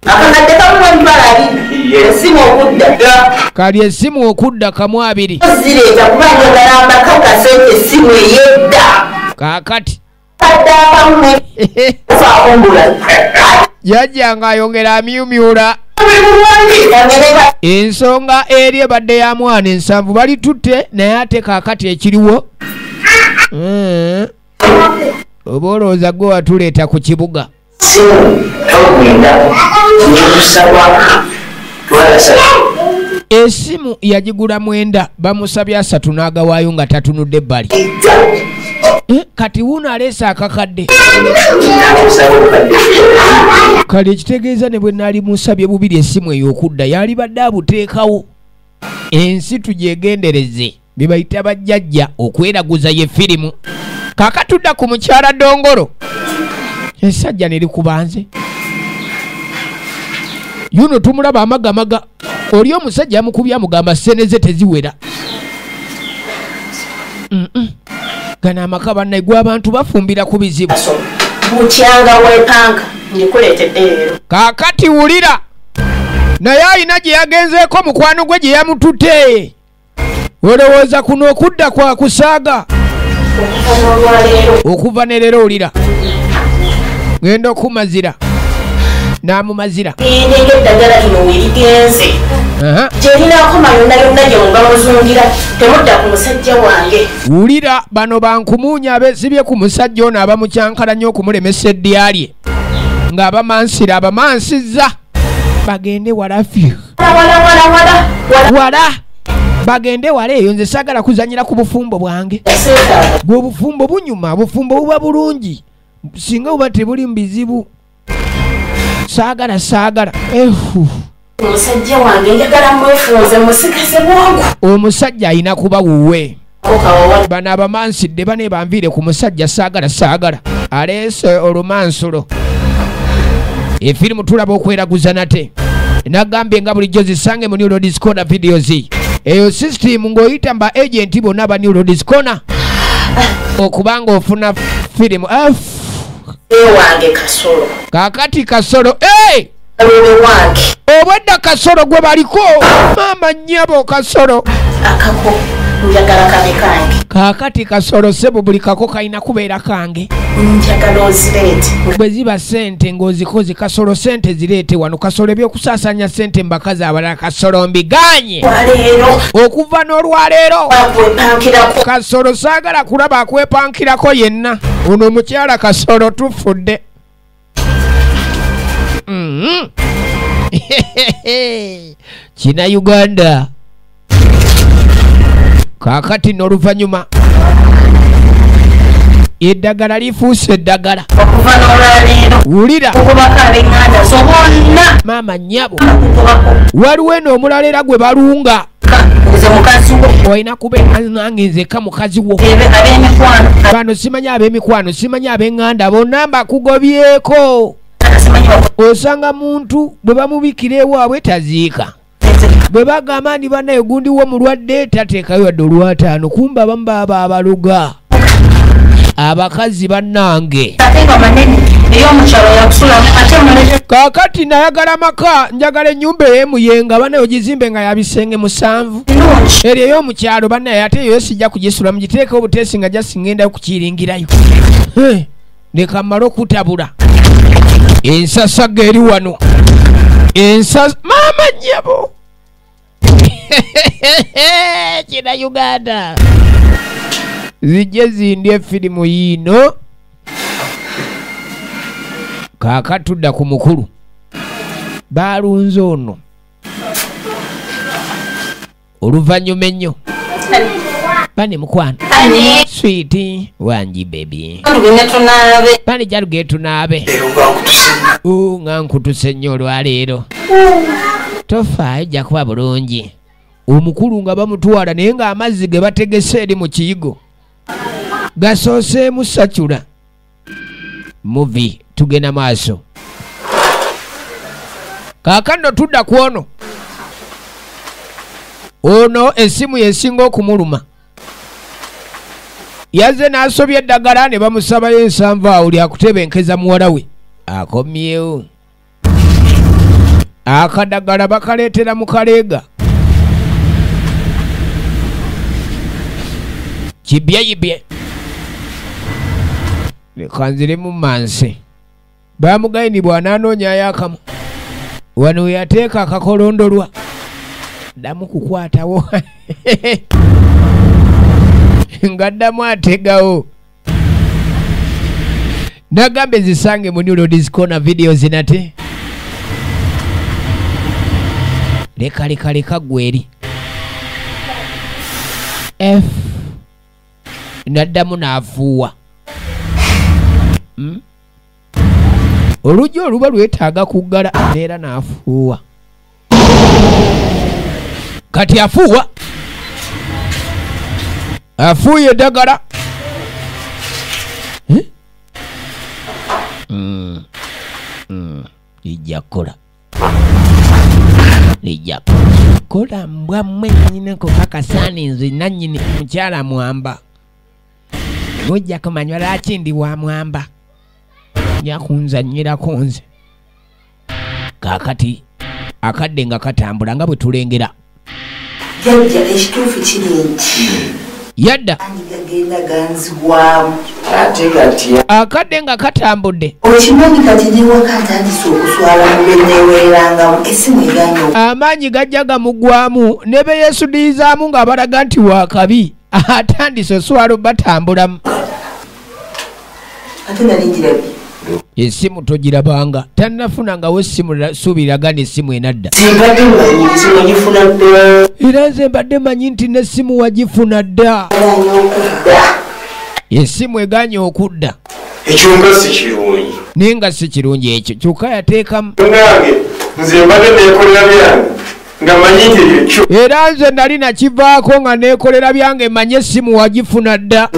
Akakadde kamu emitwalo abiri. Essimu okudda. Kali essimu okudda kamu abiri. Zireeta kuba njagala mbakakase essimu ey'edda. Kaakati. Kadde akamu Jjajja ng'ayongera amyumyula. Ensonga eri ebadde ya mwana ensanvu balitutte naye ate kaakati ekiriwo. Oba olowooza gwe watuleeta ku kibuga. Essimu yagigula 9 bamusabye 3 n'agawaayo nga tatunudde ebbali. Kati wuuno aleese akakadde. Kale ekitegeeza ne bwe naali musabye bubiri essimu eyo okudda yalibadde abuteekawo. Ensi tugyegendereze bye bayita bajjajja okweraguza ye firimu. Kaakatudda ku mukyala Dongolo. Essajja ne likubanze. Yuno tumulaba amagamaga. Oli omusajja amukubye amugamba ssente ze teziwera. Gano amaka bannaye gwe abantu bafumbira ku bizibu. Bukyanga weepanka ngikuleetedde leero. Kaakati wulira. Naye alina gye yagenzeeko mukwano gwe gye yamututte. Olowooza kuno okudda kwa kusaaga. Okuva ne leero wulira. Ngenda okumazira. N'amumazira. Ngende ng'eddagala lino we ligenze. Gye linaakoma yonna yonna gye muba muzungira temudda ku musajja wange. Wulira bano bankumuunya abeesibye ku musajja ono abamukyankalanya okumulemesa eddya lye. Ng'abamansira abamansizza. Bagende wala fyu. Wala. Bagende wala eyo nze saagala kuzannyira ku bufumbo bwange. Gwe obufumbo bunyuma, obufumbo buba bulungi. Singa buba tebuli mu bizibu. Saagala saagala. Omusajja wange njagala mwefunze musigaze bwangu. Omusajja alina kuba wuwe. Bano abamansidde bane banviire ku musajja saagala saagala. Aleese olumansulo. Efirimu tulaba okweraguza nate. Nagambye nga bulijjo zisange mu New Roads Corner videos. Eyo system ng'oyita mba agent bonna ba New Roads Corner. Okubanga ofuna firimu. Ewange Kasolo. Kaakati Kasolo. Hey! Obwedda Kasolo gwe baliko. Maama nnyabo Kasolo. Akako njagala kabe kange. Kaakati Kasolo ssebo buli kako kalina kubeera kange. Njagala ozireete. Bwe ziba ssente ng'ozikoze Kasolo ssente zireete wano. Kasolo eby'okusaasaanya ssente mu bakazi abalala Kasolo mbiganye. Okuva n'olwaleero. Kasolo saagala kulaba akwepankirako yenna. Ono omukyala Kasolo tufudde. Kina Uganda. Kaakati n'oluvannyuma eddagala lifuuse eddagala. Okuva n'olwaleero. Wulira. Okubako ab'eŋŋanda zo bonna. Maama nnyabo. Waliwo eno omulala era gwe balunga. Nze mukazi wo. Olina kubeera nange nzekka mukazi wo. Ab'emikwano. Bano simanyi ab'emikwano, simanyi ab'eŋŋanda bonna mbakugobyeko. Osanga muntu bwe bamubikira ewaabwe taziika. Bwe bagamba nti bannaye gundi wo mulwadde tateekayo wadde olwataano, kumbe abamu baba abaluga. Abakazi bannange. Kaakati nayagala maka, njagala ennyumba ey'emuyenga banaye ogizimbe nga yabisenge 7. Eri ey'omukyalo banaye ate eyo sijja kugisula, mugiteeke obuteesi nga jasi ngenda kukiringirayo. Leka mmale okutabula. Ensasaga eri wano. Maama nnyabo. Kina Uganda. Zijje zindye firimu yiino. Kaakati tudda ku mukulu. Baalunze ono. Oluvannyuma ennyo. Pane mukwano. Sweetie wangi baby. Pane jaluge tunaabe. Nga nkutuse nnyo olwaleero. Tofaayo ojja kuba bulungi. Omukulu nga bamutwala naye ng'amazzi ge bategese eri mu kiyigo gasooseemu sacula. Muvi tugenda maaso. Kaakano tudda ku ono. Ono essimu yesinga okumuluma. Yazze n'asobya eddagala ne bamusabayo ensanvu awo lyakutebenkeza muwala we. Akomyewo. Akadagala bakaleetera mu kaleega. Kibyeyibye. Leka nziremu mansi. Bamugaini bw'anaanoonyayo akamu. Wano we yateeka akakolondolwa. Ddamu kukwatawo. Nga ddamu ategawo. Nagambe zisange mu New Ladies Corner videos nate. Leka leka leka gweri. F. Naddamu n'afuuwa. Oluggi oluba lwetaaga kuggala era n'afuuwa. Kati afuuwa. Afuuye eddagala. Lijja kukola. Lijja kukola mbwa mmwe nnyini kukakasani nze nannyini mukyala Mwamba. Mujja kumanywa lwaki ndi wa Mwamba. Nja kunzannyirako nze. Kaakati akadde nga katambula nga bwe tulengera. Jjajja ekituufu kiri nti yadda gagenda ganzigwamu. Akadde nga katambudde. Okimanyi kati newaka atandise okuswala mu bye neeweerangamu essimu eganye. Amaanyi gajja gamugwamu ne be yeesudiyizaamu ng'abalaga nti waakabi. Atandise oswala batambulamu. Ate nali ngirabye. Essimu togirabanga. Tannafunangawo essimu suubiraga essimu enadda. Simbadde mmanyi essimu wagifuna dda. Era nze mbadde mmanyi nti n'essimu wagifuna dda. Essimu eganye okudda. Ekyo nga si kirungi. Naye nga si kirungi ekyo. Kyokka yateekamu. Nange nze mbadde neekolera byange nga mmanyi nti ekyo. Era nze nali nakivaako nga neekolera byange mmanyi essimu wagifuna dda.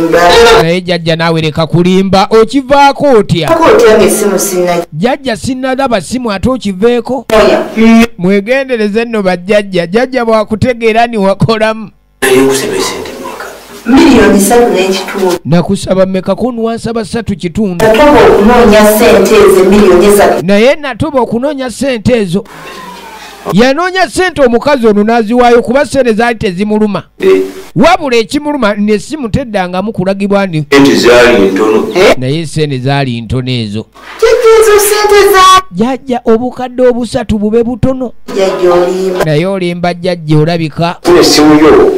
Naye jjajja naawe leka kulimba. Okivaako otya? Jjajja sinnalaba simu ate okiveeko. Mwegendereze nno bajjajja. Jjajja bw'akutegeera ni wakolamu. Milioni 3.5. Nakusaba mmeka kunu wansaba 3.5. Natoba okunoonya ssente ezo milioni 3. Naye natoba okunoonya ssente ezo. Yanoonya ssente omukazi ono n'aziwaayo kuba ssente zaali tezimuluma. Wabula ekimuluma n'essimu teddangamu kulagibwa ndi. Ssente zaali ntono. Naye ssente zaali ntono ezo. Jjajja ezo ssente za Jjajja obukadde obusatu bube butono. Jjajja olimba. Naye olimba jjajja olabika. Essimu yo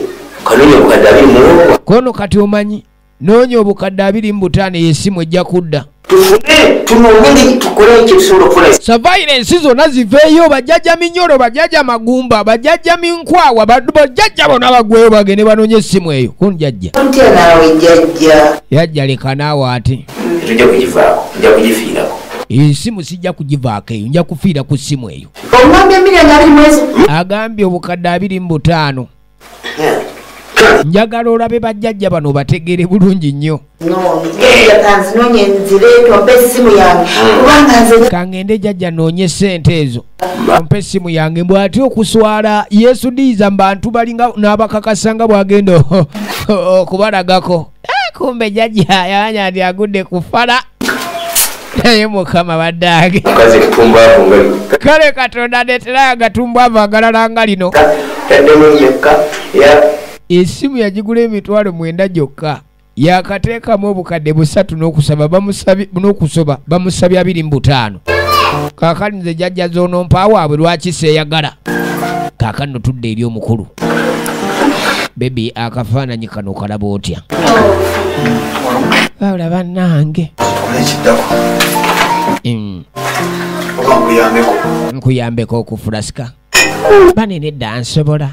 kanoonya obukadde 25. Kono kati omanyi noonya obukadde 25 y'essimu ejja kudda. Tufune tunoonye tukole ekyo tusobola okukola. Surveillance zonna ziveeyo bajjajja minyolo bajjajja magumba bajjajja minkwawa bajjajja bonna bagweyo bagende banoonye essimu eyo. Kono jjajja. Otya naawe jjajja. Yajja leka naawe ate. Tetujja kugivaako, nja kugifiirako. Essimu sijja kugivaako eyo, nja kufiira ku ssimu eyo. Ogambye milioni 20. Agambye obukadde 25. Njagala olabe bajjajja bano bategeere bulungi nnyo. Kangende jjajja noonye ssente ezo. Ompe essimu yange bw'atyo okuswala yeesudiiza mu bantu balinga n'abakakasa nga bw'agenda okubalagako. Kumbe jjajja yamanya nti agudde ku fala. Naye Mukama baddange. Kale Katonda aleeterayo agatumbwavu agalala nga lino. Essimu yagigula 9,000 gyokka. Yakateekamu obukadde 3 n'okusaba n'okusoba bamusabye 25. Kaakati nze jjajja z'onompa waabwe lwaki seeyagala? Kaakati nno tudde eri omukulu. Bebi akafaananyi kano kalaba otya? Wabula bannange. Nkuyambeko okufulasika. Banene dda nsobola.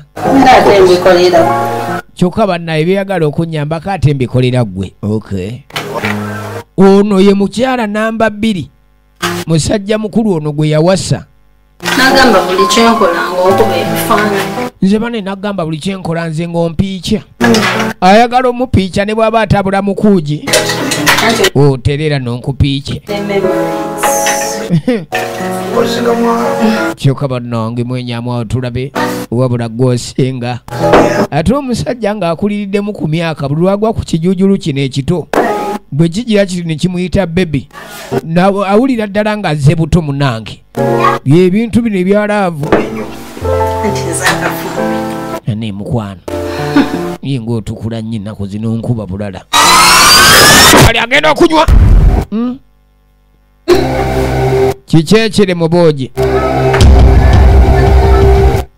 Kyokka bannaye byeyagala okunnyambako ate mbikolera ggwe. Okay. Ono ye mukyala namba 2. Musajja mukulu ono gwe yawasa. Nagamba buli kyenkola ng'okuba ebifaananyi. Nze bane nagamba buli kyenkola nze ng'ompiikya. Ayagala omupiikya ne bw'aba atabula mukuugi. Oterera n'onkupiikye. Kyokka bannange mwenyamu awo tulabe wabula gw'osinga. Ate omusajja ng'akuliriddemu ku myaka buli lwagwa ku kijuujulu kino ekito bwe kigira kiti ne kimuyita bebi awulira ddala ng'azze buto munnange. Byebintu bino ebya laavu. Ane mukwano ye ng'otukula nnyo ennaku zino nkuba bulala. Kali agenda okunywa. Kiki ekiri mu buugi?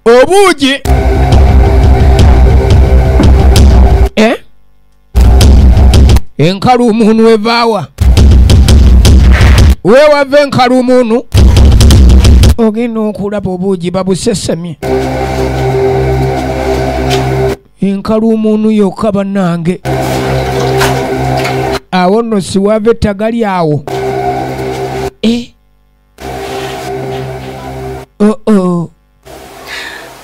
Obuugi enkalumunu evaawa? Weewava enkalumunu ogenda okulaba obuugi babusesemye. Enkalumunu yokka bannange. Awo nno siwava ettagali awo.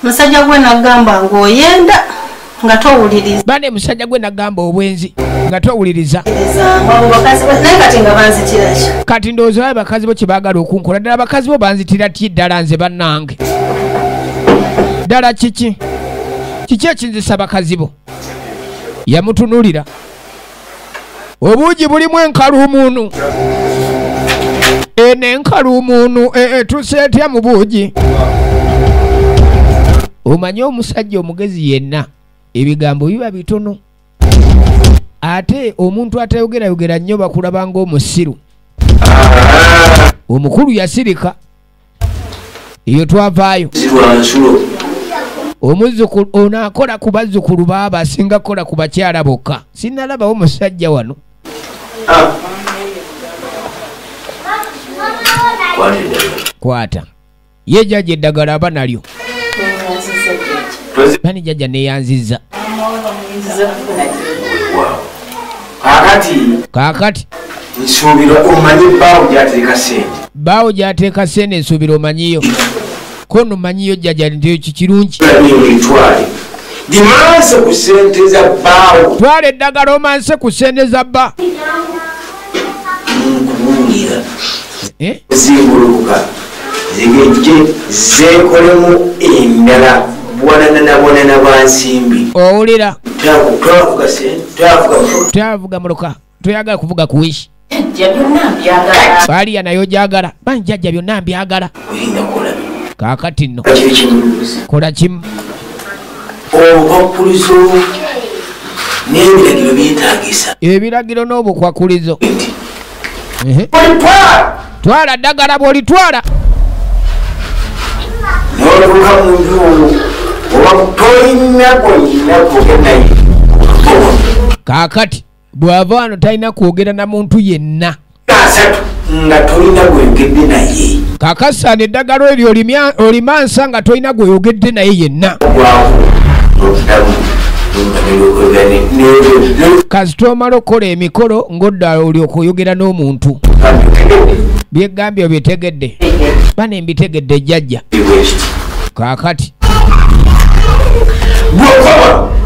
Musajja gwe nagamba ng'oyenda nga towuliriza. Bane musajja gwe nagamba obwenzi nga towuliriza. Naye kati nga banzitira ki? Kati ndowooza abakazi bo kye baagala okunkola. Ddala abakazi bo banzitira ki ddala nze bannange? Ddala kiki? Kiki ekinzisa abakazi bo? Yamutunuulira. Obuugi bulimu enkalumunu. Eno enkalumunu etuuse etya mu buugi? Omanye omusajja omugezi yenna ebigambo biba bitono. Ate omuntu atayogerayogera nnyo bakulaba ng'omusiru. Omukulu yasirika. Eyo twavaayo. Omuzzukulu ono akola ku bazzukulu baaba asinga kukola ku bakyala bokka. Sinnalabawo musajja wano. Kwata. Ye jjajja eddagala aba nalyo. Bani jjajja neeyanzizza. Kaakati nsuubira omanyi bbaawo gy'ateeka ssente. Bbaawo gy'ateeka ssente nsuubira omanyiyo. Ko nno mmanyiyo jjajja nti ekyo kirungi. Gimanse ku ssente za bbaawo. Twala eddagala omanse ku ssente za bba. Nkubuulira. Zimbulukuka zigejje zeekolemu endala bwanana bwanana bwa nsimbi. Owulira. Twavuga ssente, twavuga muloka. Toyagala kuvuga ku wishi. Jjajja byonna mbyagala. Baaliya nayo gyagala. Banjjajja byonna mbyagala. Oyinza kukola bino. Kaakati nno kola kimu. Obukwakulizo n'ebiragiro byetaagisa. Ebiragiro n'obukwakulizo. Twala ddagala bw'olitwala. N'oluka mu nju oba tolina gw'olina kwogera naye. Kaakati bw'ava wano talina kwogera na muntu yenna. Asatu nga tolina gw'oyogedde naye. Kaakasaana eddagala eryo olimansa nga tolina gw'oyogedde naye yenna. Kasita omala okukola emikolo ng'odda olyoka oyogera n'omuntu. Byegambye obitegedde. Bane mbitegedde jjajja. Kaakati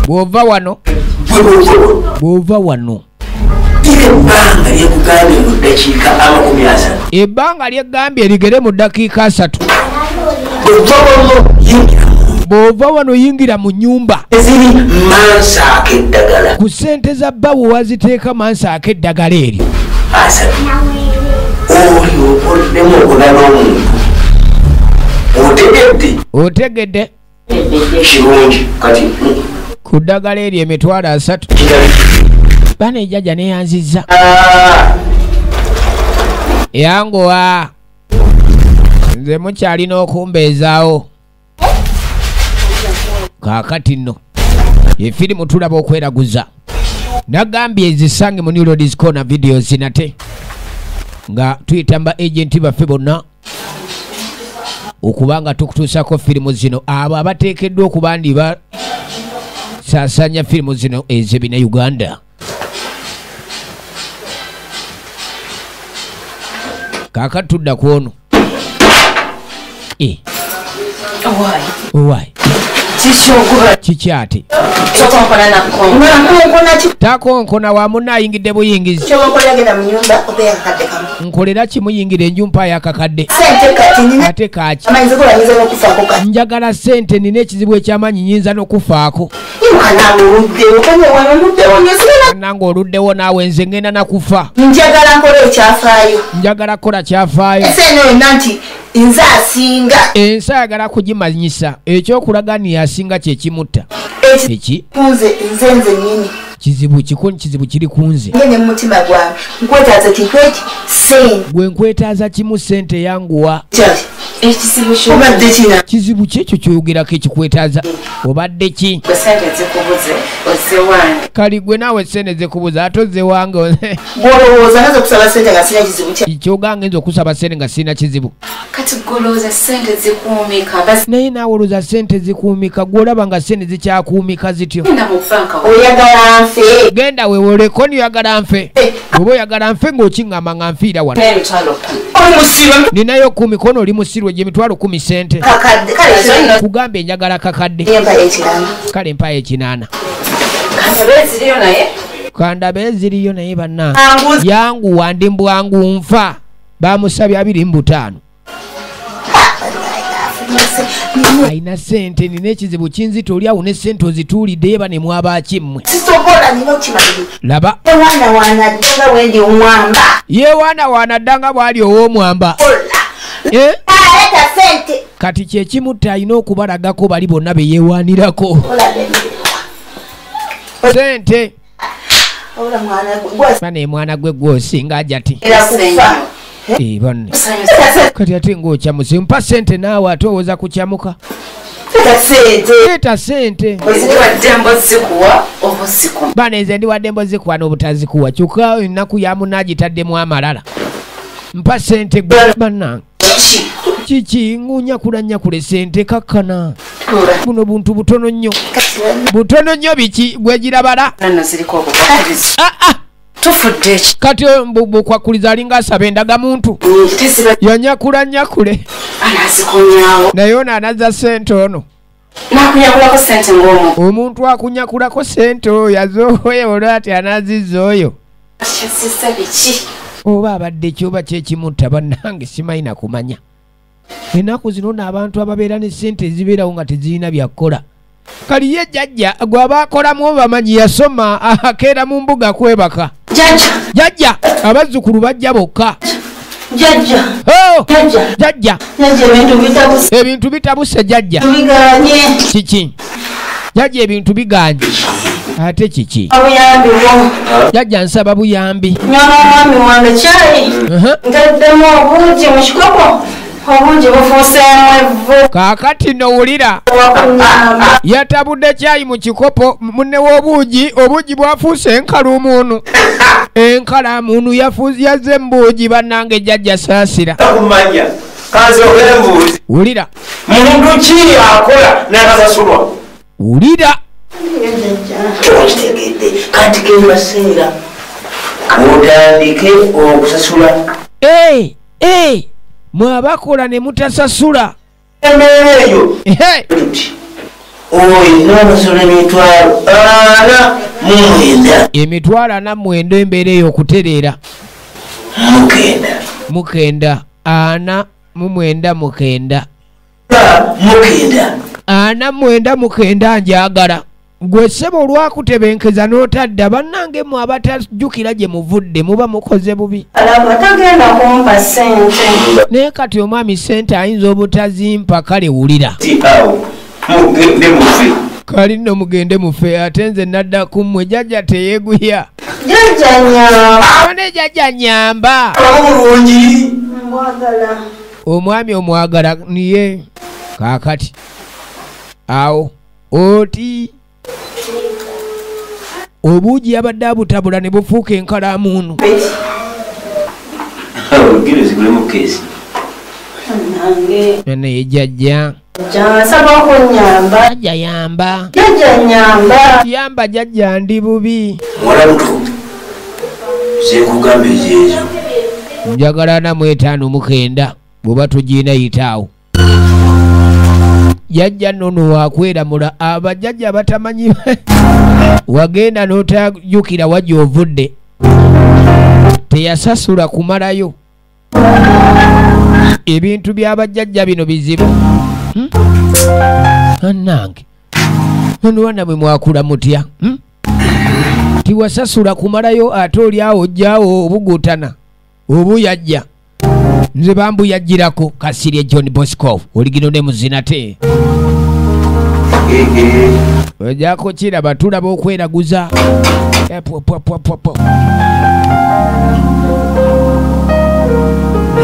bw'ova wano, bw'ova wano ebbanga lyegambye ligere mu ddakiika 3. Bw'ova wano yingira mu nnyumba. Eziri mansaako eddagala. Ku ssente za bbawo waziteeka mansaako eddagala eryo. 3 oli okoddemu okola n'omuntu. Otegedde. Otegedde. Kirungi kati. Ku ddagala eryo 300,000. Bana ejjajja neyanzizza. Yanguwa. Nze mukyalina okumbeezaawo. Kaakati nno efirimu tulaba okweraguza. Nagambye ezisange mu New Ladies Corner videos nate nga tuyita mba agenti baffe bonna okubanga tukutuusako firimu zino. Abo abateekeddwa okuba ndi basaasanya firimu zino ez'ebina Uganda. Kaakati tudda ku ono. Owaayi. Kiki ate? Takonkona wa munna ayingidde buyingizi. Nkolera kimuyingira enju mpaayo akakadde. Ate kaaki? Njagala ssente nina ekizibu eky'amaanyi nnyinza n'okufaako. Nange oluddewo naawe nze ngenda nakufa. Njagala nkole ekyafaayo. Njagala kukola kyafaayo. Nze asinga. Ensi ayagala kugimanyisa ekyokulaga ni asinga kye kimutta. Eki? Nze nze nnyini. Kizibu kikoni kizibu kiri ku nze. Ngene mu mutima gwange nkwetaaza kintu eki ssente. Gwe nkwetaaza kimu ssente yanguwa. Ekizibu kyo. Obadde kina. Kizibu ki ekyo kyoyogerako ekikwetaaza? Obadde ki? Gwe ssente zikubuze ozze wange. Kali gwe naawe ssente zikubuze ate ozze wange. Gw'olowooza nze okusaba ssente nga sirina kizibu kya. Kyogange nze okusaba ssente nga sirina kizibu. Kati gw'olowooza ssente zikuumika. Naye naawe olowooza ssente zikuumika gw'olaba nga ssente zikyakuumika zityo. Genda mu bbanka. Oyagala nfe. Genda weewoleko oyagala nfe. Bw'oba oyagala nfe ng'okiŋŋamba nga nfiira wano. Ninayo 10 kono oli musiru egyo 10,000 ssente. Kugambye njagala kakadde. Kale mpayo 8. Kandabe eziriyo naye banna. Yanguwa ndi mbwangu nfa. Bamusabye 25. Alina ssente nina ekizibu kinzita oli awo ne ssente ozituulidde ye bane mwaba ki mmwe. Laba. Yeewaanawaana dda nga bw'ali ow'omwamba. Kati kye kimutta alina okubalagako bali bonna be yeewaanirako. Ssente. Bane mwana gwe gw'osinga aja ti. Banne. Kati ate ng'okyamuse mpa ssente naawe ate owoza kukyamuka. Leeta ssente. Bane nze ndi wadde mbozikuwa n'obutazikuwa kyokka ennaku ya munne agitaddemu amalala. Mpa ssente gwe bannange. Kiki ngunyakula nyakule ssente kakkana. Buno buntu butono nnyo. Butono nnyo biki gwe girabala. Kati bukwakuliza alinga asaba endagamuntu. Yanyakula nyakule. Naye ono anazza ssente ono. Omuntu akunyakulako ssente oyo azooye olwo ati anazizza oyo. Oba abadde ki oba ki ekimutta bannange simanyi na kumanya. Ennaku zino n'abantu ababeera ne ssente ezibeerawo nga tezirina byakukola. Kali ye jjajja gw'aba akolamu bamanyi yasoma akeera mu mbuga kwebaka. Jjajja abazzukulu bajja bokka. Jjajja. Jjajja. Ebintu bitabuse jjajja. Kiki? Jjajja ebintu biganye. Ate kiki? Jjajja nsaba buyambi. Nyama mwami wange kyayi. Ntaddemu obuugi mu kikopo. Obungi bufuuseemu evvu. Kaakati nowulira. Yatabudde kyayi mu kikopo munne w'obuugi, obuugi bwafuuse enkalumuunu. Enkalamunu yazze mu buugi bannange jjajja saasira. Kumanya kanzogere mbuuzi. Wulira. Muntu ki akola n'akasasulwa? Wulira. Tokitegedde kati ke maseera mutandike okusasula. Mwe abakola ne mutasasula. Embeera eyo. Olina okusasula 409. 409 embeera eyo okutereera. Mukenda. Mukenda. 49 mukenda. Mukenda. 49 njagala. Gwe ssebo olwakutebenkeza n'otadda bannange mmwe abatajjukira gye muvudde muba mukoze bubi. Alaba tagenda kumpa ssente. Naye kati omwami ssente ayinza obutazimpa kale wulira. Mugende mufe. Kali nno mugende mufe ate nze nadda ku mmwe jjajja teyeeguya. Jjajja nnyamba. Ne jjajja nnyamba. Bulungi. Mwagala. Omwami omwagala niye kaakati. Awo oti obuugi yabadde abutabula ne bufuuka enkalaamuunu. Naye jjajja. Nsaba kunnyamba. Jjajja yamba. Jjajja nnyamba. Yamba jjajja ndi bubi. Muwala muto. Nze nkugamba ezo. Njagala 45 bw'oba togiina yitaawo. Jjajja nno wakweramula abajjajja batamanyi wagenda n'otajjukira wa gy'ovudde. Teyasasula kumalayo. Ebintu by'abajjajja bino bizibu. Annange ono bwe mwakula mutya? Tiwasasula kumalayo ate oli awo ojjaawo obugutana obuyajja. Nze bambuyajjirako Kasirye John Bosco oligino ne muzina te. Ojjako kiraba tulaba okweraguza.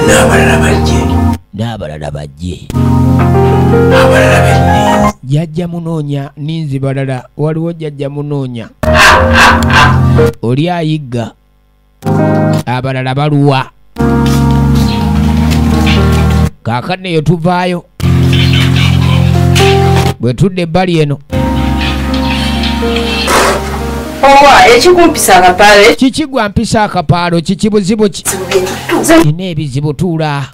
N'abalala bajje. N'abalala bajje. Abalala benni. Jjajja munoonya ninzi balala waliwo jjajja munoonya. Oli ayigga. Abalala baluwa. Kaakano eyo tuvaayo. Bwe tudda ebbali eno. Owa ekikumpisa akapaalo. Kiki gwa mpisa akapaalo kiki buzibu ki? Nina ebizibu tuula.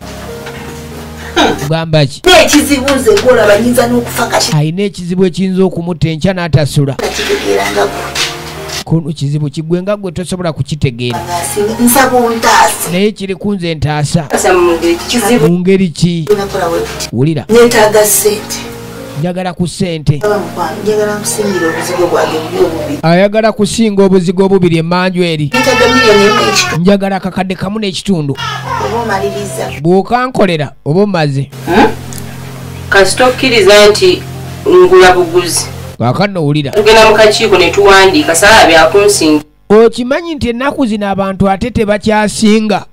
Gamba ki? N'ekizibu nze gw'olaba nnyinza n'okufa kati. Alina ekizibu ekiyinza okumutta enkya n'atasula. Kuno kizibu kigwe nga gwe tosobola kukitegeera. Nsaba ontaase. Naye kiri ku nze ntaasa. Mu ngeri ki? Wulira. Neetaaga ssente. Njagala ku ssente. Njagala nkusingira obuzigo bwange buli obubiri. Ayagala kusinga obuzigo obubiri emmanju eri. Neetaaga 1.5 million. Njagala akakadde 1.5. Oba omaliriza. Bw'okankolera oba omaze. Kasita okkiriza nti ngula buguzi. Kaakano wulira. Tugenda mu kakiiko ne tuwandiika saala byakunsinga. Okimanyi nti ennaku zino abantu ate tebakyasinga.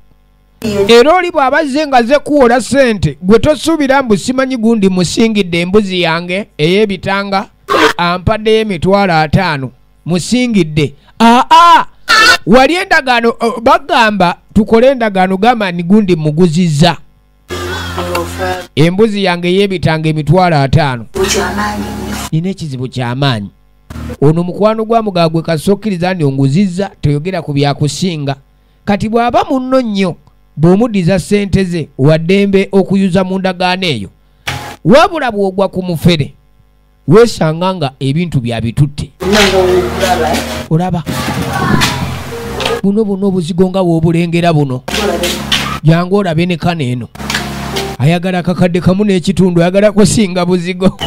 Era oli bw'abazze nga ze kuwola ssente gwe tosuubira mbu simanyi gundi musingidde embuzi yange ey'ebitanga ampaddeyo 50,000 musingidde. Aa wali endagaano bagamba tukole endagaano gamba ni gundi muguzizza embuzi yange ey'ebitanga 50,000. Nina ekizibu ky'amaanyi. Ono mukwano gwa mugagwe kasokkiriza nti onguzizza toyogera ku byakusinga. Kati bw'aba munno nnyo bw'omuddiza ssente ze waddembe okuyuza mu ndagaano eyo. Wabula bw'ogwa ku mufere weesanga nga ebintu byabitutte. Olaba buno buno obuzigo nga bw'obulengera buno. Jangu olabe ne kano eno. Ayagala akakadde 1.5 ayagala kusinga buzigo.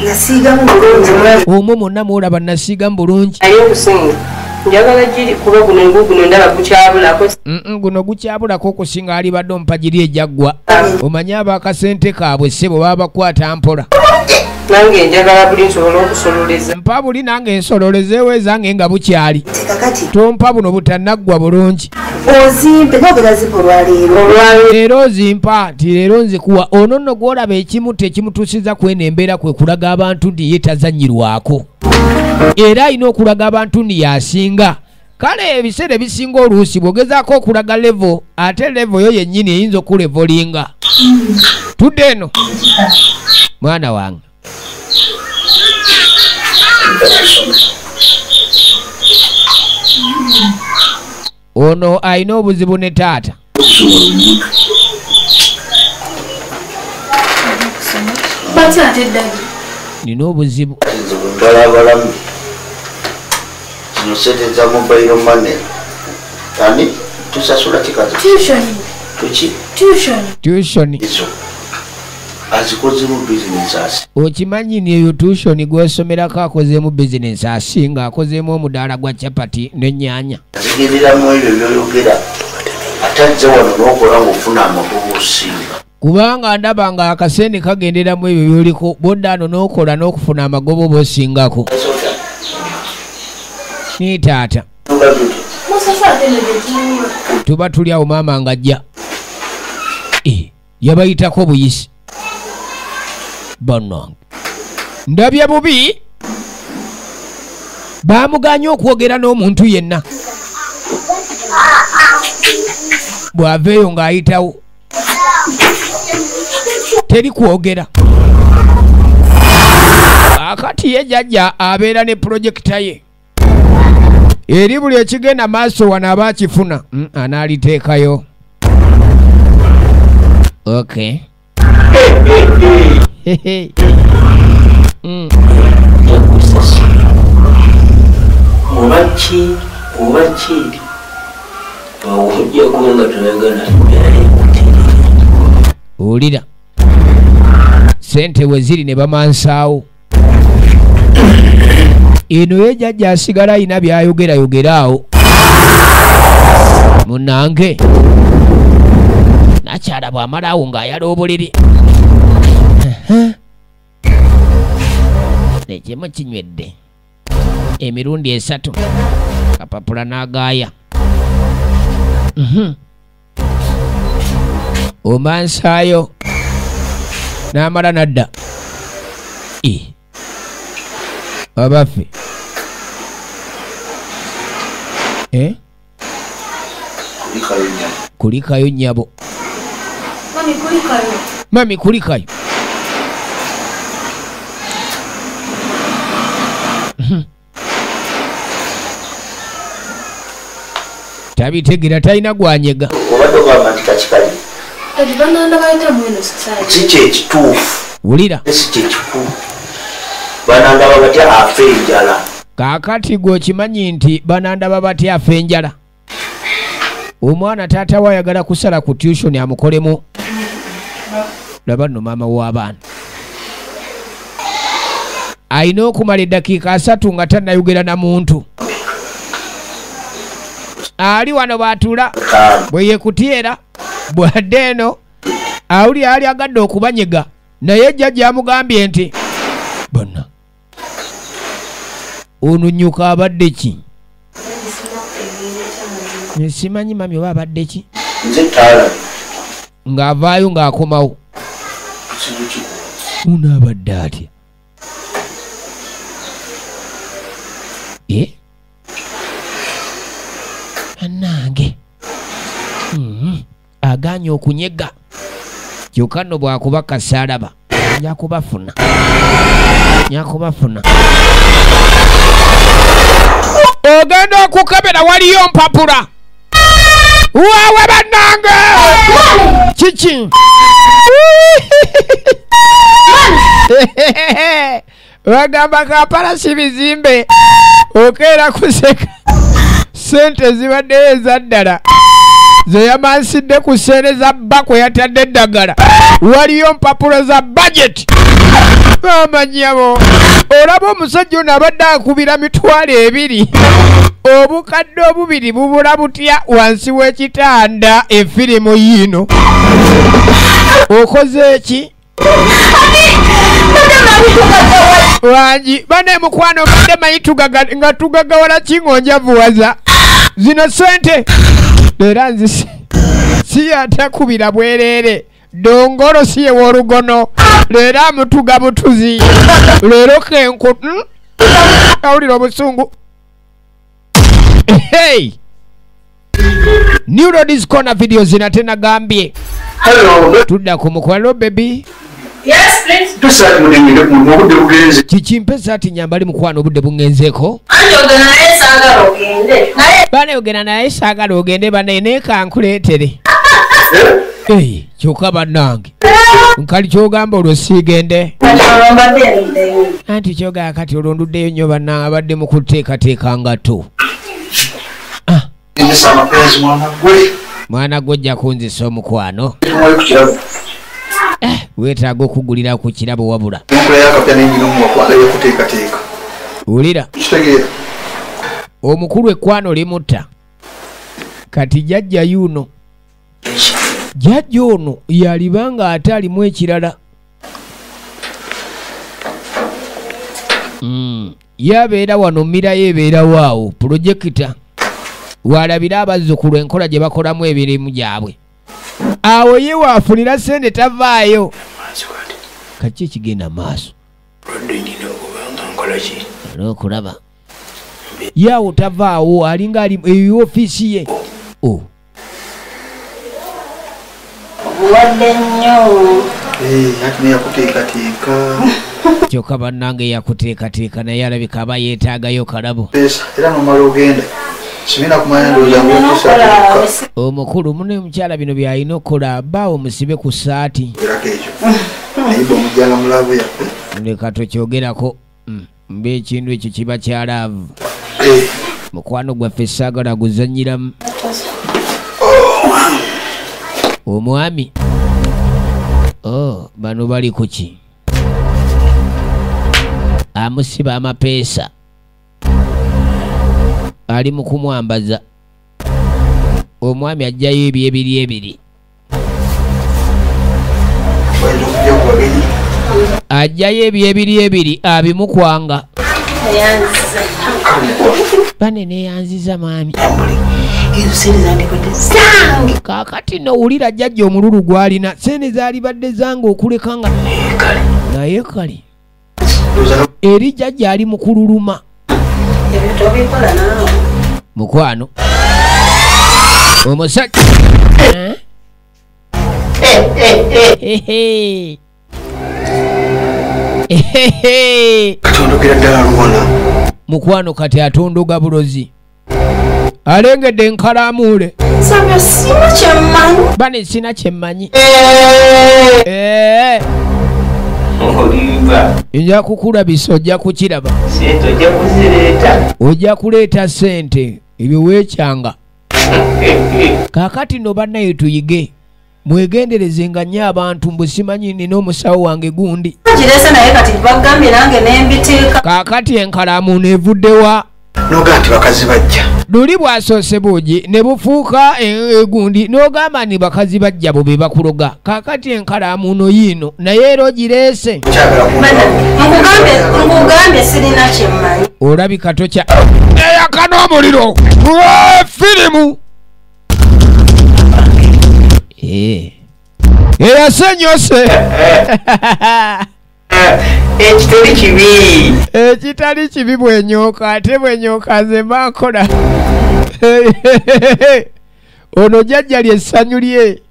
Omwo mwonna mwolaba nasiigamu bulungi. Njagala giri kuba guno guno ndaba gukyabulako. Guno gukyabulako okusinga alibadde ompa giri ejaggwa. Omanyi abakasente kaabwe ssebo baba bakwata mpola. Nange njagala buli nsobola okusololeza. Mpa buli nange nsololezeewo ezange nga bukyali. Tompa buno butannaggwa bulungi. Ozimpe nogera zimpa olwaleero. Leero ozimpa nti leero nzikuwa. Ono nno gw'olaba ekimu tekimutuusiza kweno embeera kwe kulaga abantu nti ye tazannyirwako. Era alina okulaga abantu nti y'asinga. Kale ebiseera ebisinga oluusi bw'ogezaako okulaga levo ate levo yo yennyini eyinza okulevolinga. Tudde eno mwana wange. Ono alina obuzibu ne taata. Nina obuzibu. Balabalamu. Zino ssente za mobile money. Ani tusasula kikazi? Tuition. Tuki? Tuition. Tuition. Izo. Azikozemu bizinensi asi. Okimanyi ni tuition gwosomerako akozeemu bizinensi asinga akozeemu omudaala gwa chapati n'ennyaanya. Azigenderamu ebyo by'oyogera ate ajja wano n'okola ng'ofuna amagoba osinga. Kubanga ndaba nga akasente kagenderamu ebyo by'oliko bodda ano n'okola n'okufuna amagoba oba osingako. Ni taata. Tuba tuli awo maama ng'ajja. Yabayitako buyisi. Bannange ndabye bubi bamuganye okwogera n'omuntu yenna. Bw'aveeyo ng'ayitawo teri kwogera. Akati ye jjajja abeera ne pulojekita ye eri buli ekigenda maaso wano aba akifuna anaaliteekayo. Okay. Oba ki ojja kuba nga toyagala. Wulira sente we ziri ne bamansaawo. Eno ye jjajja asigala ayina by'ayogerayogera awo. Munnange nakyala bw'amala awo ng'ayala obuliri. Ekimu kinywedde emirundi 3 kapapula n'agaaya. Omansaayo n'amala n'adda. Abaffe kulikayo nnyabo. Mami kulikayo. Tabitegera talina gwanyega. Obadde ogamba nti kakikali. Si kye kituufu. Wulira. Si kye kikulu. Banandaba batya afa enjala. Kaakati gwe okimanyi nti banandaba batya afa enjala. Omwana taata we ayagala kusala ku tuition amukolemu. Laba nno maama w'abaana. Alina okumala eddakiika 3 nga tannayogera na muntu. Ali wano bw'atuula bwe yeekutyera bw'adda eno awulira ali agadde okubanyega naye jjajja amugambye nti bonna ono nnyuka abadde ki? Simanyi mami oba abadde ki? Ng'avaayo ng'akomawo. Ono abadde atya? Bannange agaanye okunyega. Kyokka nno bw'akuba kasaalaba nja kubafuna. Nja kubafuna. Ogenda okukebera waliyo mpapula. Waawe bannange! Kiki? Bagamba Kampala si bizimbe. Okeera kuseka. Sente zibaddeyo eza ddala ze yamansidde ku ssente za bba kwe yatadde eddagala. Waliyo mpapula za budget. Amanyabo olaba omusajja ono abadde akubira 20,000 obukadde obubiri bubula butya wansi w'ekitanda efirimu yiino. Okoze eki? Wangi bane mukwano mbadde manyi nga tugagawala kingonjavuwaza zino sente era nzi si atakubira bwerere dongolo si ye w'olugono leero amutuga butuzi leero kenku awulira obusungu. Hey! New Road Corner videos zinate nagambye. Tudda ku mukwano baby. Yes, please. Kiki mpe saati nyambali mukwano obudde bungenzeeko. Bane naye saagala ogende banaye naye kankuleetere. Hey, kyokka bannange. Nkali kyogamba olwo siigende. Anti kyogamba kati olwo nduddeyo nnyo bannange abadde mu kuteekateeka ngatto. Mwana gwe ojja kunzisa omukwano. Weetaaga okugulira ku kirabo wabula. Wulira. Omukulu ekkwano limutta. Kati jjajja yuno. Jjajja ono yalibanga ate alimu ekirala. Yabeera wano mmirayo ebeera waawo pulojekita. Walabira abazzukulu enkola gye bakolamu emirimu gyabwe. Awo ye waafunira ssente tavaayo. Kaki ekigenda maaso? Okulaba. Yawo tavaawo alinga ali eyo ofiisi ye. Oh. Obulwadde nnyo. Ati naye yakuteekateeka. Kyokka bannange yakuteekateeka naye alabika aba yeetaagayo kalabo. Era n'omala ogenda. Simina kumanya ndowooza ng'otuusa. Omukulu munne omukyala bino by'alina okukola abbaawo musibe ku ssaati. Leka tokyogerako. Mba ekintu ekyo kiba kya laavu. Mukwano gwaffe saagala guzannyiramu. Omwami. Oh, bano bali ku ki? Amusiba amapeesa. Ali mu kumwambaza. Omwami ajjayo ebyebiri ebiri. Ajjayo ebyebiri ebiri abimukwanga. Bane neyanziza mwami. Kaakati nowulira jjajja omululu gw'alina. Ssente zaalibadde zange okuleka nga naye kale. Eri jjajja ali mu kululuma. Mukwano. Omusajja. Katondogera ddala luwona. Mukwano kati atondoga bulozi. Alengedde enkalamuule. Sabyo sina kyemmanyi. Bane sina kyemmanyi. Olimba. Nja kukulabisa ojja kukiraba. Ssente ojja kuzireeta. Ojja kuleeta ssente ebyo weekyanga. Kaakati nno bannaye tuyige. Mwegendereze nga nnyo abantu mbu simanyi nina omusawo wange gundi. Girese naye kati bagambye nange ne mbiteeka. Kaakati enkalamu nevuddewa. N'ogamba nti bakazi bajja. Luli bwasoose buugi ne bufuuka egundi n'ogamba ni bakazi bajja bo be bakuloga. Kaakati enkalamu no yiino naye era ogireese. Nkugambye sirina kyemmanyi. Olabika tokya. Eyaka n'omuliro. Firimu. Eyasenyose. Ekitali kibi. Ekitali kibi bwenyooka ate bwenyooka nze mba nkola. Ono jjajja ly'essanyu lye.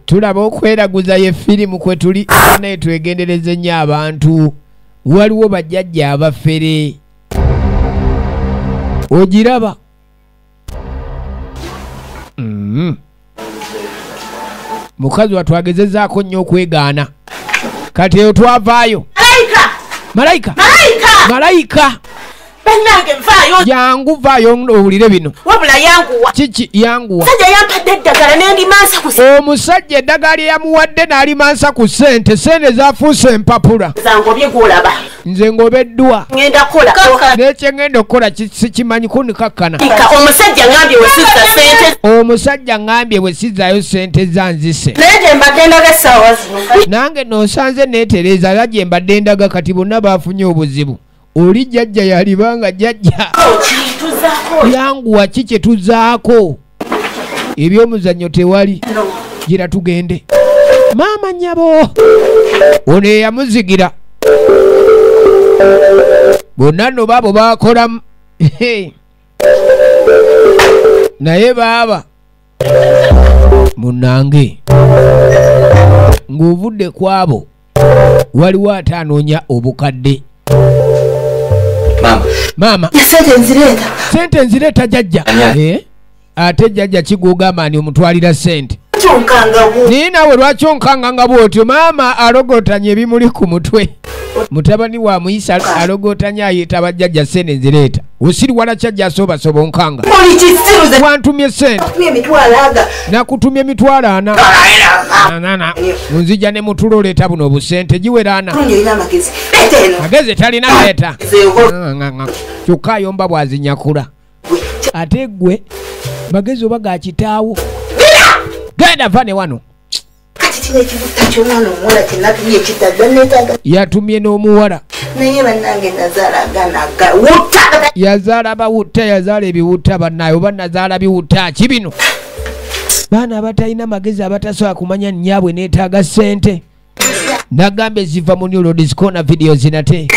Tulaba okweraguza ye firimu kwe tuli naye twegendereze nnyo abantu. Waliwo bajjajja abafere. Ogiraba. Mukazi watwagezezaako nnyo okwegaana. Kati eyo twavaayo. Malayika! Malayika! Malayika! Malayika! Bannange nvaayo. Jangu vaayo owulire bino. Wabula yanguwa. Kiki yanguwa? Omusajja yampadde eddagala ne ndimansa ku ssente. Omusajja eddagala lye yamuwadde n'alimansa ku ssente. Ssente zaafuuse empapula. Zangobye gw'olaba. Nze ngobeddwa. Ngenda kukola. N'ekye ngenda okukola sikimanyi kundikakkana. Omusajja ngambye we sizza ssente. Omusajja ngambye we sizzaayo ssente zanzise. Naye gye mbadde ndaga essaawa zino. Nange n'osanze neetereeza era gye mbadde ndaga kati bonna baafunye obuzibu. Oli jjajja yalibanga jjajja. Yanguwa ki kye tuzaako? Ebyomuzannyo tewali. Gira tugende. Maama nnyabo. Ono eyamuzigira. Bonna nno baabo baakolamu. Naye baaba. Munnange. Ng'ovudde ku abo waliwo ate anoonya obukadde. Mama. Sente nzireeta. Sente nzireeta jjajja. Ate jjajja kigugamba ni omutwalira sente. Naye naawe lwaki onkanganga bw'otyo? Maama alogotanye ebimuli ku mutwe. Mutabani wa muyisa alogotanye ayita bajjajja sente nzireeta. Osiriwala kyajja sobasoba onkanga. Wantumye sente. Nakutumye emitwalo ana. Nana. Nzija ne mutulo oleeta buno obusente giwera ana. Magezi talina leeta. Kyokka ayomba bw'azinyakula. Ate ggwe magezi oba ga kitaawo. Genda vane wano. Yatumye n'omuwala. Yazaala bawutta, yazaala ebiwutta bannaye oba nazaala biwutta ki bino? Baana abatalina magezi abatasobola kumanya nnyaabwe neetaaga ssente. Nagambye ziva mu New Roads Corner videos nate.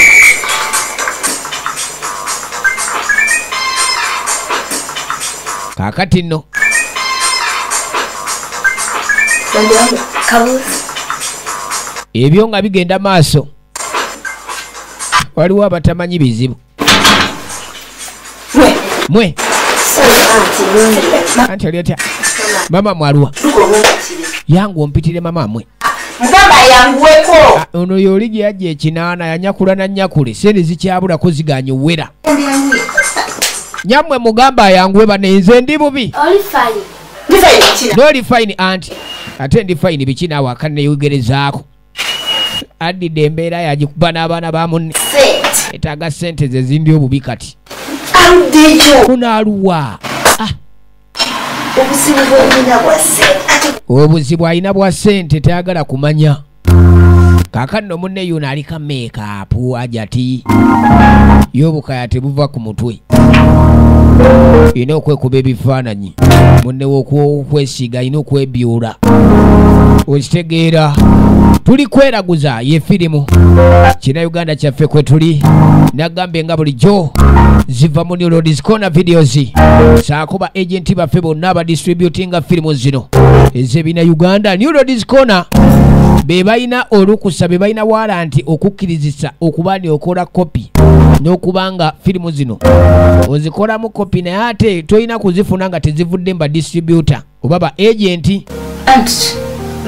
Kaakati nno ebyo nga bigenda maaso, waliwo abatamanyi bizibu. Mwe anti ali atya? Mama mwaluwa yangu ompitire mama mwe. Ono yoli gye yajja ekinaana yanyakula na nyakule sente zikyabulako ziganye wera. Nyammwe mugamba ayanguwe banenze ndi bubi. Noli fine anti ate ndi fine biki naawe akanneeyogerezaako. Addidde embeera yagikuba n'abaana ba munne. Etaaga ssente ze zindi obubi kati. Kunaaluwa. Obuzibu alina bwa ssente tayagala kumanya. Kaakano munne yuno aliko meekaapu ajati y'obukaya tebuva ku mutwe. Alina okwekuba ebifaananyi. Munne w'okwesiga alina okwebyula. Okitegeera tuli kweraguza ye firimu kina Uganda kyaffe kwe tuli. Nagambye nga bulijjo ziva mu New Roads Corner videos saako ba agenti baffe bonna abadistributinga firimu zino ez'ebina Uganda. New Roads Corner be balina olukusa, be balina waranti okukkirizisa okuba ni okola kopi n'okubanga firimu zino ozikolamu kopi, naye ate tolina kuzifuna nga tezivudde mba distributor oba ba agenti. Anti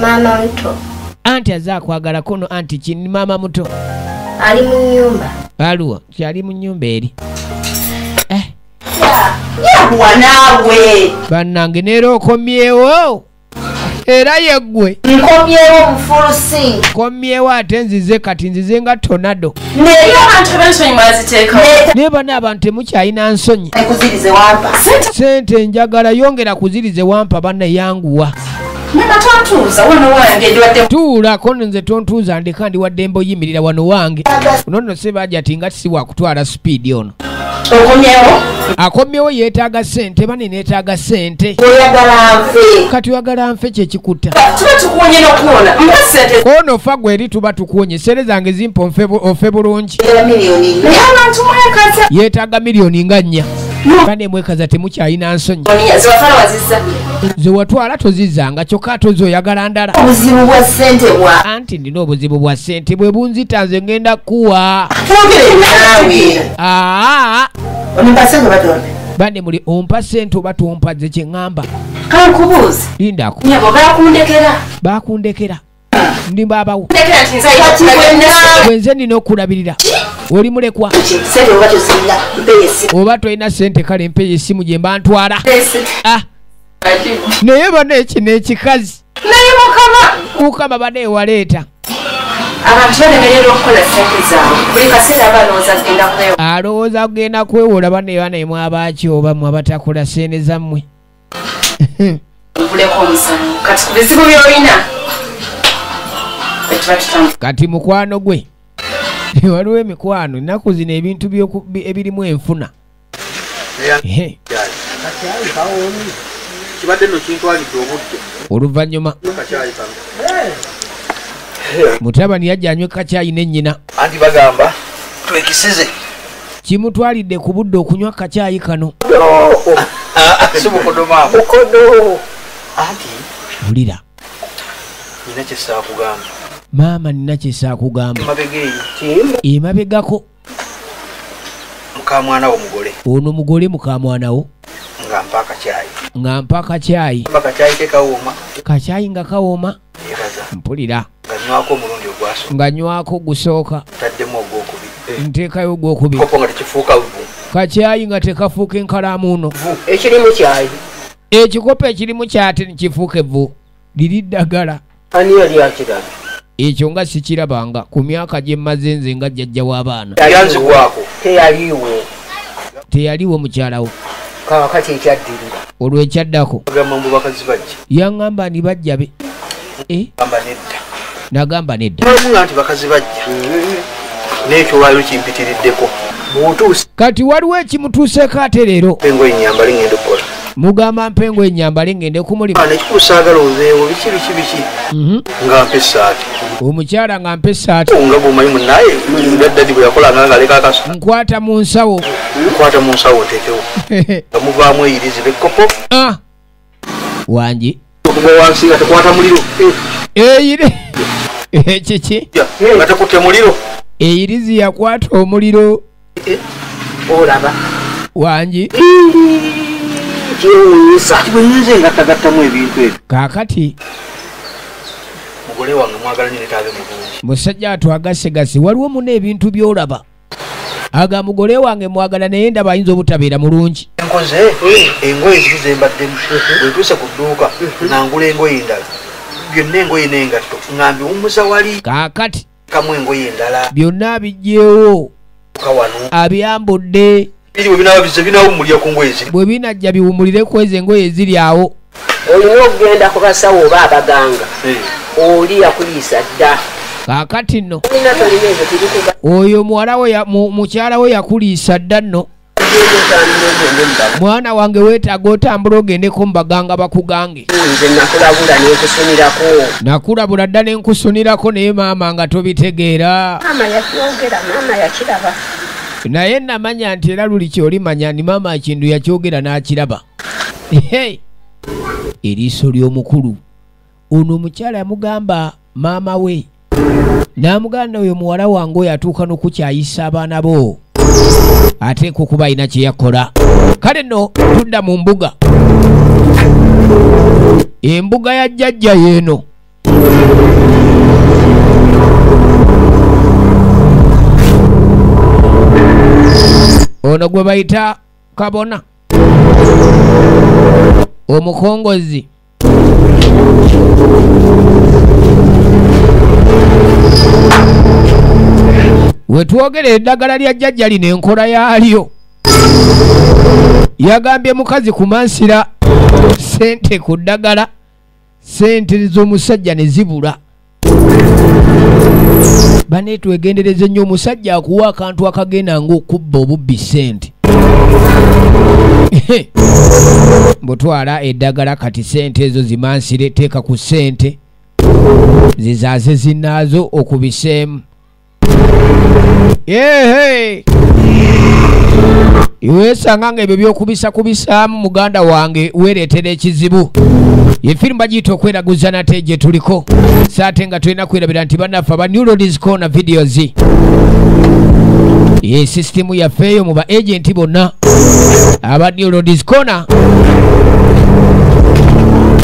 mama muto. Anti aza kwagala kono anti kini mama muto. Ali mu nyumba. Aluwa, kyali mu nyumba eri. Yabuwa naawe. Bannange neera okomyewo. Era yeggwe. Nkomyewo mufulusi. Nkomyewo ate nzize kati nzize nga tornado. Naye abantu ab'ensonyi mwaziteekawo. Naye bano abantu temukyalina nsonyi. Kuzirize wampa. Sente njagala yongera kuzirize wampa banne yanguwa. Tuula kono nze tontuuza ndeka ndi waddembe oyimirira wano wange. Ono nno sebajja ati nga si wakutwala sipiidi ono. Okomyewo? Akomyewo yeetaaga ssente bane neetaaga ssente. Oyagala nfe. Kati oyagala nfe kye kikutta. Tuba tukuwonye n'okuwona. Mpa ssente. Kono fa gwe eri tuba tukuwonye. Ssente zange zimpa ofe bulungi. Naye abantu mwekaza. Yeetaaga miliyoni nga 4. Bane mwekaza temukyalina nsonyi. Ze watwala tozizanga kyokka tozoyagala ndala. Obuzibu bwa ssente bwa. Anti ndina obuzibu bwa ssente bwe bunzita nze ngenda kuwa. Bane muli ompa ssente oba tompa nze kye ŋŋamba. Kankubuuze. Lindako. Nnyabo baakundekera. Baakundekera. Ndi baabawo. Gwe nze nina okulabirira. Oli mulekwa. Oba tolina ssente kale mpe essimu gye mba ntwala. Naye bano ekino ekikazi. Naye Mukama. Mukama bane waleeta. Abantu balemererwa okukola ssente zaabwe. Buli kaseera balowooza kugenda kwewola. Alowooza kugenda kwewola bane bane mwabaki oba mwe abatakola ssente zammwe. Nvuleko omusango. Kati ku bizibu by'olina. Kati mukwano gwe. Waliwo emikwano ennaku zino ebintu ebirimu enfuna. Oluvannyuma mutabani yajja anywe kacaayi ne nnyina. Anti bagamba twekisize. Kimutwalidde ku budde okunywa kacaayi kano. Si bukodo maama. Bukodo. Anti wulira. Nina kye ssaakugamba. Maama nina kye ssaakugamba. Emabegako. Mukamwana wo mugole. Ono mugole mukamwana wo. Nga mpa akacaayi. Nga mpa akacaayi. Mpa akacaayi ke kawooma. Kacaayi nga kawooma. Mpulira. Nga nywako omulundi ogwasooka. Nga nywako gusooka. Ntaddemu ogwokubiri. Nteekayo ogwokubiri. Kopo nga tekifuuka vvu. Kakyayi nga tekafuuka enkalaamu nno. Ekirimu kyayi. Ekikopo ekirimu kyate nekifuuka evvu. Liri ddagala. Ani yali akiraba? Ekyo nga sikirabanga ku myaka gye mmaze nze nga jjajja w'abaana. Yanzigwako. Teyaliwo. Teyaliwo mukyalawo. Kaakati ekyaddirira. Olwo ekyaddako. Agamba mbu bakazi bajja. Yaŋŋamba ni bajja be. Gamba nedda. Nagamba nedda. Nagamba nti bakazi bajja. N'ekyo lwali kimpitiriddeko. Kati waliwo ekimutuuseeko ate leero. Engoye nnyambale ngende okukola. Mugamba mpa engoye nnyambale ngende ku mulimu. Ekikulu saagala oveewo biki biki biki. Nga mpa essaati. Omukyala nga mpa essaati. Nga bw'omanyi munnaye daddadi bwe yakolanga ng'aleka akaso. Nkwata mu nsawo. Nkwata mu nsawo nteekewo. Nga muvaamu eyirizi b'ekkopo. Wangi. Okugwa wansi nga tekwata muliro. Eyiri. Kiki? Nga tekutte muliro. Eyirizi yakwata omuliro. Olaba. Wangi. Kyewuunyisa. Kibwenyize nga tagattamu ebintu ebyo. Kaakati. Mugole wange mwagala nnyo netaabe mulungi. Musajja atwagasegase waliwo muno ebintu by'olaba. Aga mugole wange mwagala naye ndaba ayinza obutabeera mulungi. Nkoze engoye ziri ze mbaddemu. Bwe ntuuse ku dduuka nangula engoye endala. Byonna engoye n'engatto nga mbiwummuza wali. Kaakati. Kamu engoye endala. Byonna abiggyeewo. Abyambudde. Bwe binajja biwumulire ku ezo engoye eziri awo. Olina okugenda ku basawo oba abaganga. Oli yakuliisa dda. Kaakati nno. Oyo muwala we mukyala we yakuliisa dda nno. Mwana wange weetaaga otambula ogendeko mu baganga bakugange. Nze nakulabula ne nkusunirako. Nakulabula dda ne nkusunirako naye maama nga tobitegeera. Maama yakyogera, maama yakiraba. Naye namanya nti era luli ky'olimanya ni maama ekintu yakyogera n'akiraba. Eriiso ly'omukulu. Ono omukyala yamugamba maama we. N'amuganda oyo muwala wange oyo atuuka n'okukyayisa abaana bo. Ateekwa okuba alina kye yakola. Kale nno tudda mu mbuga. Embuga ya jjajja y'eno. Ono gwe bayita kabona. Omukongozi. Wetwogera eddagala lya jjajja lino enkola yaalyo. Yagambye mukazi kumansira ssente ku ddagala, ssente z'omusajja ne zibula. Bane twegendereze nnyo omusajja akuwa akantu akagenda ng'okubba obubbi ssente. Bw'otwala eddagala kati ssente ezo zimansire, teeka ku ssente zizaaze zinnaazo okubiseemu. Weesanga nga ebyo by'okubisa kubisaamu muganda wange weereetera ekizibu. Ye firimu bagiyita okweraguza nate gye tuliko. So ate nga tulina kwerabira nti bannaffe aba New Ladies Corner Videos. Ye sisitimu yaffe eyo mu ba agenti bonna aba New Ladies Corner.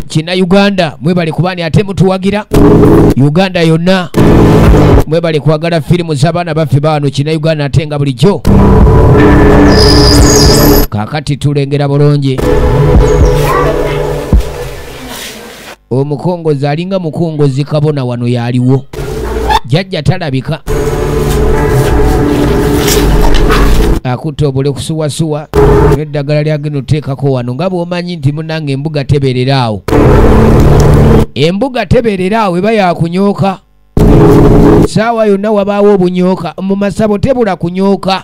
Kina Uganda mwebale kubani ate mutuwagira. Uganda yonna mwebale kwagala firimu z'abaana baffe bano kina Uganda ate nga bulijjo. Kaakati tulengera bulungi. Omukongozi alinga mukongozi kabona wano yaliwo. Jjajja talabika. Akutte obule kusuwasuwa n'eddagala lyagenda oteekako wano nga bw'omanyi nti munnange embuga tebeerera awo. Embuga tebeerera awo eba yakunyooka. Ssaawa yonna wabaawo obunyooka. Mu masabo tebula kunyooka.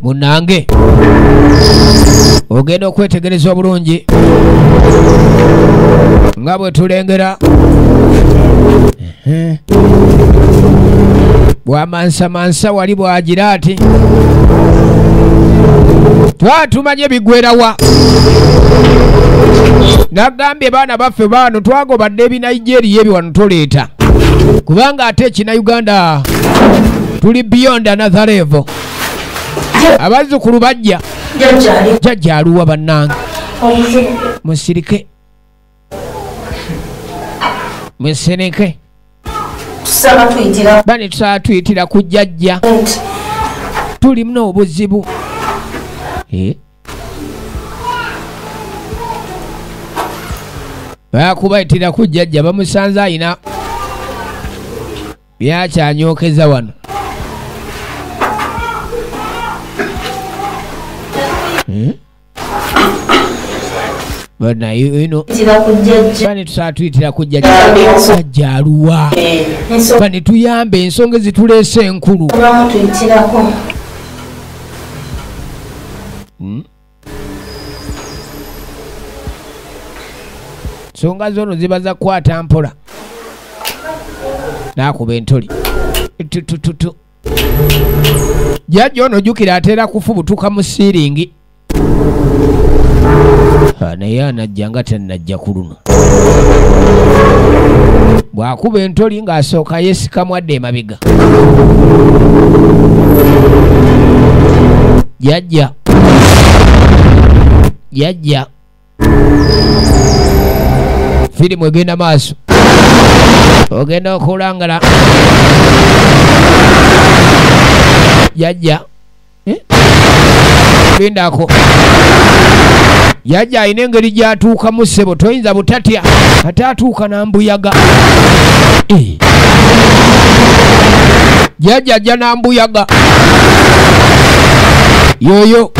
Munnange ogenda okwetegereza obulungi nga bwe tulengera bwamansamansa wali bwagira ati twatumanye bigwerawa. Nagambye baana baffe baano twagobadde ebinigeria ebyo wano toleeta, kubanga ate ekina Uganda tuli beyond another level. Abazzukulu bajja. Jjajja aluwa bannange. Musirike. Museneke. Bane tusaba tuyitira ku jjajja. Tulina obuzibu. Bakubayitira ku jjajja bamusanze ayina byakyanyokeza wano. Bana ino bane tusatuyitira ku jjajja jjajja aluwa bane tuyambe ensonga ezituleese enkulu. Nsonga zono ziba za kukwata mpola. Nakuba entoli. Tutututu. Jjajja ono jjukira atera kufubutuka mu siiringi. Naye anajja nga tannajja ku luno. Bw'akuba entoli ng'asooka yeesikamu adda emabega. Jjajja. Jjajja. Firimu egenda maaso. Ogenda okulangala. Jjajja. Lindako. Jjajja alina engeri gy'atuukamu ssebo toyinza butatya ate atuuka n'ambuyaga. Jjajja ajja n'ambuyaga. Yoyo.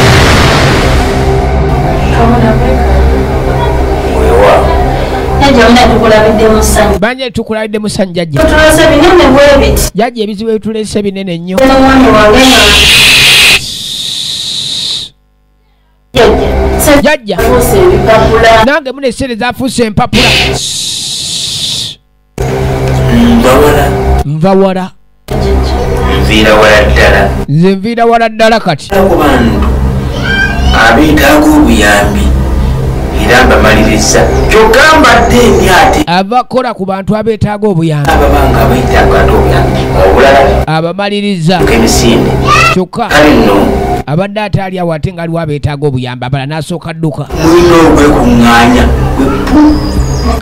Banje tukulabidde musanyu jjajja. Jjajja ebizibu ebituleese binene nnyo. Jjajja nange muna essere zafuuse empapula. Nva wala. Nviira wala ddala. Nze nviira wala ddala kati. Ku bantu abeetaaga obuyambi era mbamaliriza. Kyokka mbadde ndi ate abakola ku bantu abeetaaga obuyambi. Ababanga abeetaaga ate obuyambi obulala abamaliriza emisinde. Kyokka kale nno abadde ate ali awo ate nga aliwo abeetaaga obuyambi abalala n'asooka dduka. Mulina okwekuŋŋaanya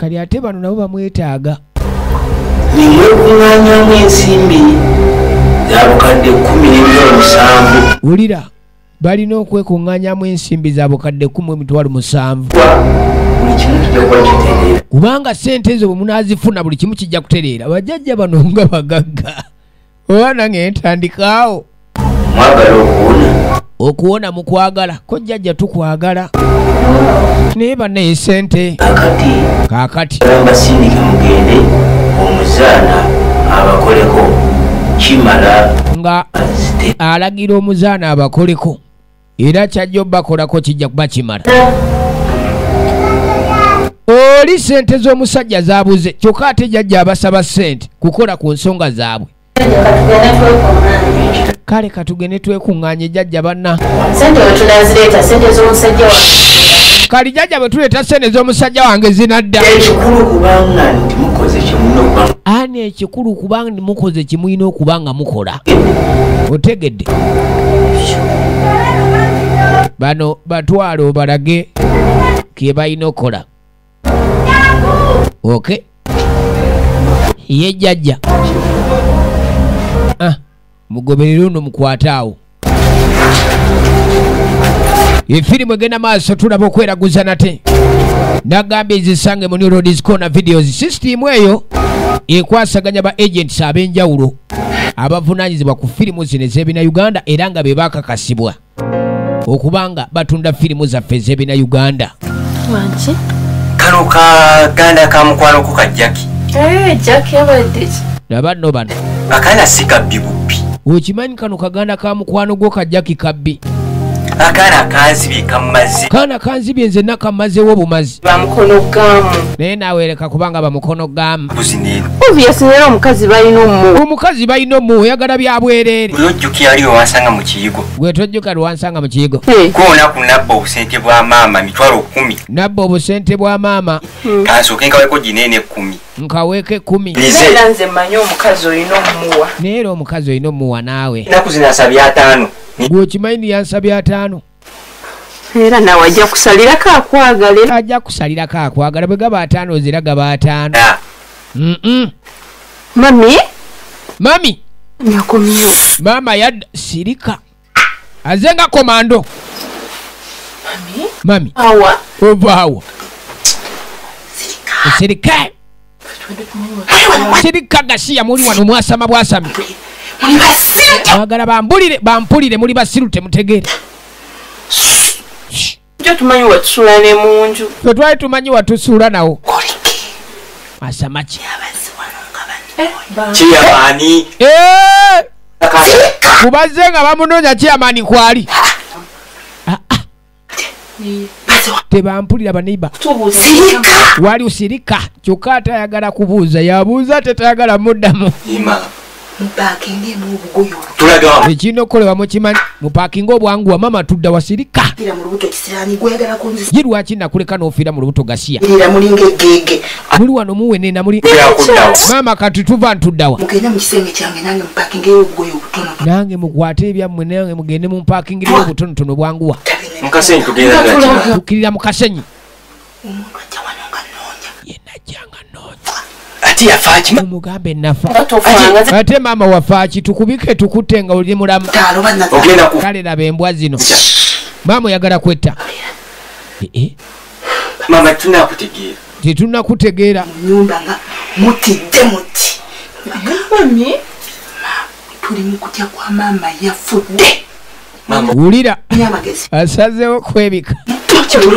kali ate bano nabo bamwetaaga. Nimwekuŋŋaanyamu ensimbi za bukadde 17,000. Wulira balina okwekuŋŋaanyamu ensimbi za bukadde 17,000. Buli kimu kijja kuba kitereera. Kubanga ssente ezo bwe munaazifuna buli kimu kijja kutereera. Bajjajja bano nga bagagga. Oba nange ntandikaawo. Mwagala okuwona? Okuwona mukwagala. Ko jjajja tukwagala. Naye bannaye ssente. Kaakati. Mbasindike mugende omuzaana abakoleko kimala. Nga alagira omuzaana abakoleko. Era kyajja obbakolako kijja kuba kimala. Oli ssente z'omusajja zaabuze kyokka ate jjajja abasaba ssente kukola ku nsonga zaabwe. Kale katugende twekuŋŋaanye jjajja banna. Ssente bwe tunazireeta ssente z'omusajja wange. Kali jjajja bwe tuleeta ssente z'omusajja wange zinadda. Ekikulu kubanga nti mukoze kye mulina okuba. Ani ekikulu kubanga nti mukoze kye mulina okuba nga mukola. Otegedde. Bano batwale obalage kye balina okukola. Okay. Ye jjajja. Mugoberere ono mukwate awo. Efirimu egenda maaso tulaba okweraguza nate. Nagambye zisange mu New Roads Corner Videos. System eyo ekwasaganya ba agents ab'enjawulo abavunaanyizibwa ku firimu zino ez'ebina Uganda era nga be bakakasibwa okubanga batunda firimu zaffe ez'ebina Uganda. Wanki? Kano kaganda ka mukwano ko ka Jackie. Jackie abadde ki? Laba nno bano. Akaana si kabbi bubbi. Okimanyi kano kaganda ka mukwano gwo ka Jackie kabbi. Akaana kanzibye kammaze. Kaana kanzibye nze nakamazeewo bumazi. Bamukono gamu. Naye naawe leka kubanga bamukono gamu. Obviously era omukazi balina omuwa. Omukazi balina omuwa oyagala bya bwereere. Gwe ojjukira ali wansanga mu kiyigo. Gwe tojjuka lwansanga mu kiyigo. Ku nabba obusente bwa maama 10,000. Nabba obusente bwa maama. Kansooke nkaweko gineene 10. Nkaweke 10. Era nze mmanyi omukazi olina omuwa. Naye era omukazi olina omuwa naawe. Ennaku zino asabye 5. Gwe okimanyi yansabye 5. Era nawe ajja kusalirako akwagala. Ajja kusalirako akwagala bwe gaba 5 ozira gaba 5. Mami? Mami? Yakomyewo. Maama yadda sirika. Aze nga komando. Mami. Awa. Ova awa. Sirika. Sirika gasiya muli wano mwasama bwasami. Muli basiru. Mwagala bambulire bampulire muli basiru temutegeera. Njo tumanyi watusula ne munju. Ffe twali tumanyi watusula nawo. Asamachi. Chairman. Kubaze nga bamunoonya chairman kwali. Tebampulira baneiba. Wali usirika kyokka atayagala kubuuza yabuuza tetayagala muddamu. Mupakinge mu bugoyo. Tulaga. Ekino kolewa mukimanyi mupakinge obwangu wa mama tudda wasirika. Fira mu lubuto kisirani gweyagala kunzisa. Ye lwaki nakuleka n'ofiira mu lubuto gasiya. Ira mulinga egege. Muli wano muwenena muli. Mama kati tuva ntuddawa. Mugende mu kisenge kyange nange mupakinge obugoyo obutono. Nange mukwate ebyammwe nange mugende mumpakingire obutonotono bwanguwa. Mukasenyi tugenda gaki. Tukirira mu kasenyi. Omuntu ajja wano nga nnoonya. Ye najja nga nnoonya. Ate yafa ki? Omugambe nafa. Ate maama wafa ki? Tukubike tukutte nga oli mulamu. Kale laba embwa zino. Maama oyagala kwetta. Maama tunakutegeera. Tetunnakutegeera. Mu nnyumba nga mutidde muti. Mami. Tuli mu kutya kwa maama yafudde. Wulira. Asazeewo kwebika.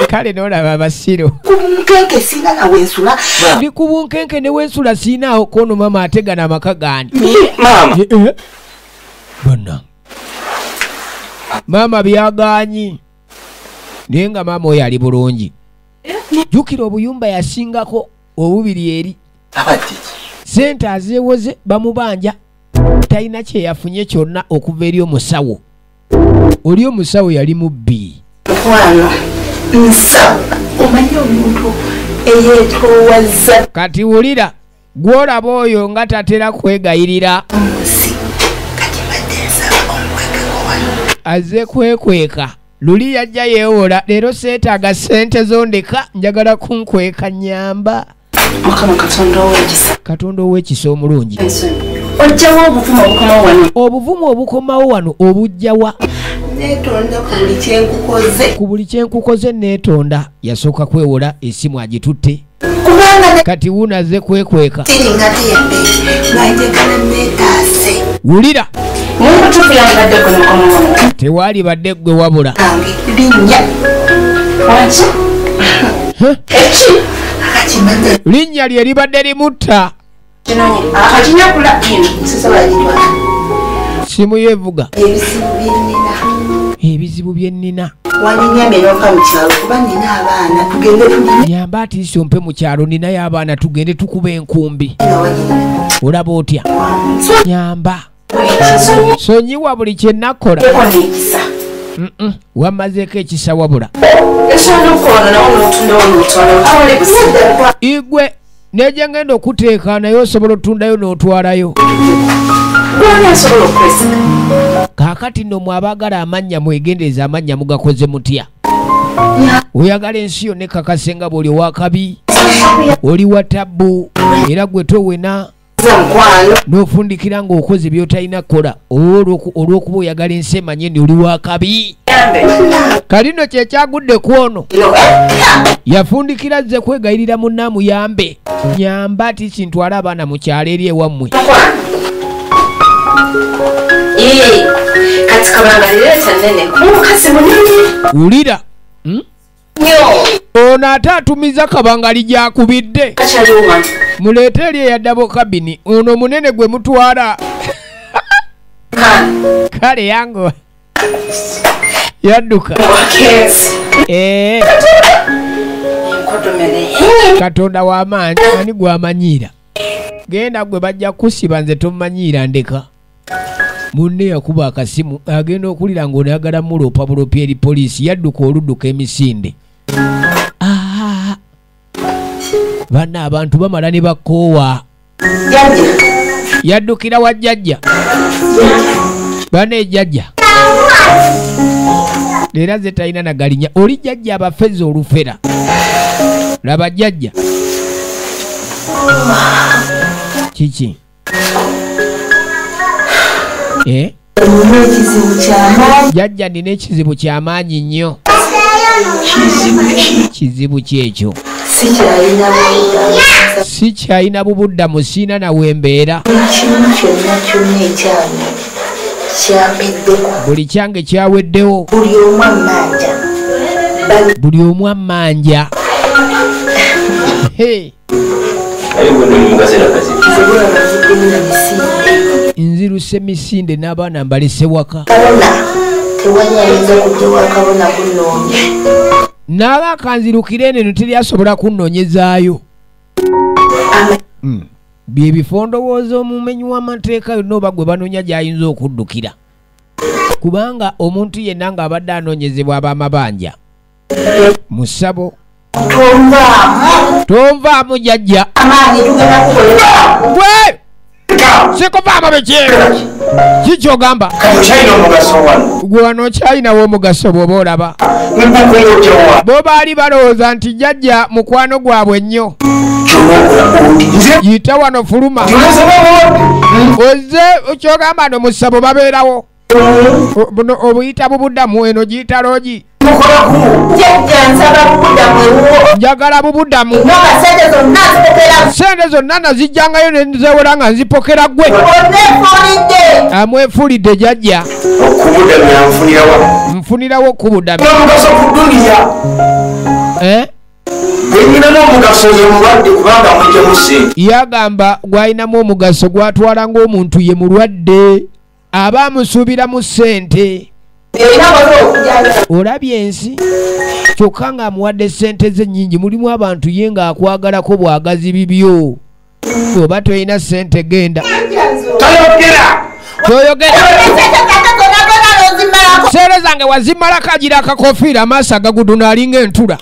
Kale n'olaba abasiru. Ku bunkenke sina na wensula. Ndi ku bunkenke ne wensula siinaawo kono maama ategana amaka gaani. Maama. Bonna. Maama byagaanyi. Naye nga maama oyo ali bulungi. Jjukira obuyumba yasingako obubiri eri. Ssente azeewoze bamubanja. Talina kye yafunye kyonna okuva eri omusawo. Oli omusawo yali mubbi. Mukwano, nsaba omanyi omuntu eyeetoowaza. Kati wulira gw'olaba oyo nga tatera kwegayirira. Kati mbadde nsaba omukwekeko wano. Azze kwekweka. Luli yajja yeewola leero seetaaga ssente zondeka njagala kunkweka nnyamba. Mukama Katonda ow'ekisa. Katonda ow'ekisa omulungi. Ojjawa obuvumu obukomawo wano. Obuvumu obukomawo wano obujjawa. Neetonda ku buli kye nkukoze. Ku buli kye nkukoze neetonda. Yasooka kwewola essimu agitutte. Kubanga kati wuuno azze kwekweka. Siringa teyadde nga njagala neetaase. Wulira. Munkutuufu yandibadde gwe mukono wano. Tewaali badde ggwe wabula. Linnya. Waki? Eki? Linnya lye libadde limutta. Simu yevuga. Ebizibu bye nnina. Nyamba atiisi ompe mu kyalo ninayo abaana tugende tukuba enkumbi. Olaba otya? Nyamba. Sonyiwa buli kye nakola. Wammazeeko ekisa wabula. Igwe nejja ngenda okuteeka naye osobola otundayo n'otwalayo. Kaakati nno mwe abaagala amannya mwegendereze amannya mugakoze mutya. Oyagala ensi yonna ekakase nga bw'oli owakabi, oli wa tabbu, era gwe towena n'ofundikira ng'okoze by'otalina kukola olw'okuba oyagala ensi emanye nti oli wakabi. Kali nno kye kyagudde ku ono. Yafundikira azze kwegayirira munne amuyambe. Nyamba ati kintwale abaana mu kyalo eri ewammwe. Kati kabanga leeta nnene omukazi munene. Wulira. Ono ate atumiza kabangali gy'akubidde. Muleete eri eya double cabin ono munene gwe mutwala. Kale yangu yadduka. Katonda w'amaanyi ani gw'amanyiira. Genda gwe bajja kusiba nze tommanyiira ndeka. Munne yakuba akasimu agenda okulira ng'ono ayagala muloopa bulopi eri poliisi yadduka oludduka emisinde. Banna abantu bamala ne bakoowa. Yaddukira wa jjajja. Banna ejjajja. Leero ze talina na galinya. Oli jjajja abafeza olufera. Laba jjajja. Kiki? Jjajja nina ekizibu kyamaanyi nnyo. Kizibu ki ekyo? Sikyalina bubuddamu, siina nawe embeera. Buli kyange kyaweddewo. Buli omu ammanja. Nziruse misinde n'abaana mbalese waka. N'aba kanzirukire eno teri asobola kunnoonyezaayo. Bye bifo ndowooza omumenyi w'amateeka yonna oba gwe banoonya gy'ayinza okuddukira. Kubanga omuntu yenna ng'abadde anoonyezebwa ab'amabanja. Musabo. Tonvaamu jjajja. Gwe! Sikuvaamu biki? Kiki ogamba? Gwe wano okyalinawo omugaso bw'oba olaba. Bo baali balowooza nti jjajja mukwano gwabwe nnyo. Yita wano fuluma. Ozze kyogamba no musabo babeerawo. Obuyita bubuddamu eno giyita loogi. Njagala bubuddamu. Sente zonna nazijjangayo ne nzewera nga nzipokera gwe. Amwefuulidde jjajja. Nfunirawo okubuddamu. Yagamba gwalinamu omugaso gwatwala ng'omuntu ye mulwadde. Aba amusuubiramu ssente. Olabye ensi kyokka ng'amuwadde ssente ze nnyingi. Mulimu abantu ye ng'akwagalako bwagazi bibyo. Oba tolina ssente genda. Toyogera. Ssente zange wazimalako agira akakofiira amaaso agaguduna alinga entula.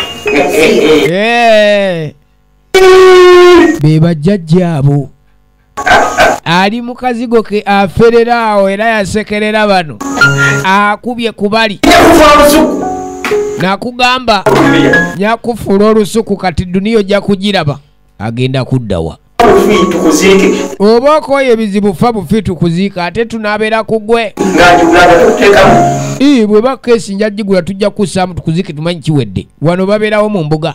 Be bajjajja abo. Ali mu kazigo ke aferera awo era yasekerera bano. Akubye kubali. Nakugamba nyakufuula olusuku kati duniya ojja kugiraba. Agenda kuddawa. Oba okooye ebizibu fa bufi tukuziika ate tunaabeera ku gwe. Bwe ba keesi nja gigula tujja kussaamu tukuziike tumanyi kiwedde. Wano babeerawo mu mbuga.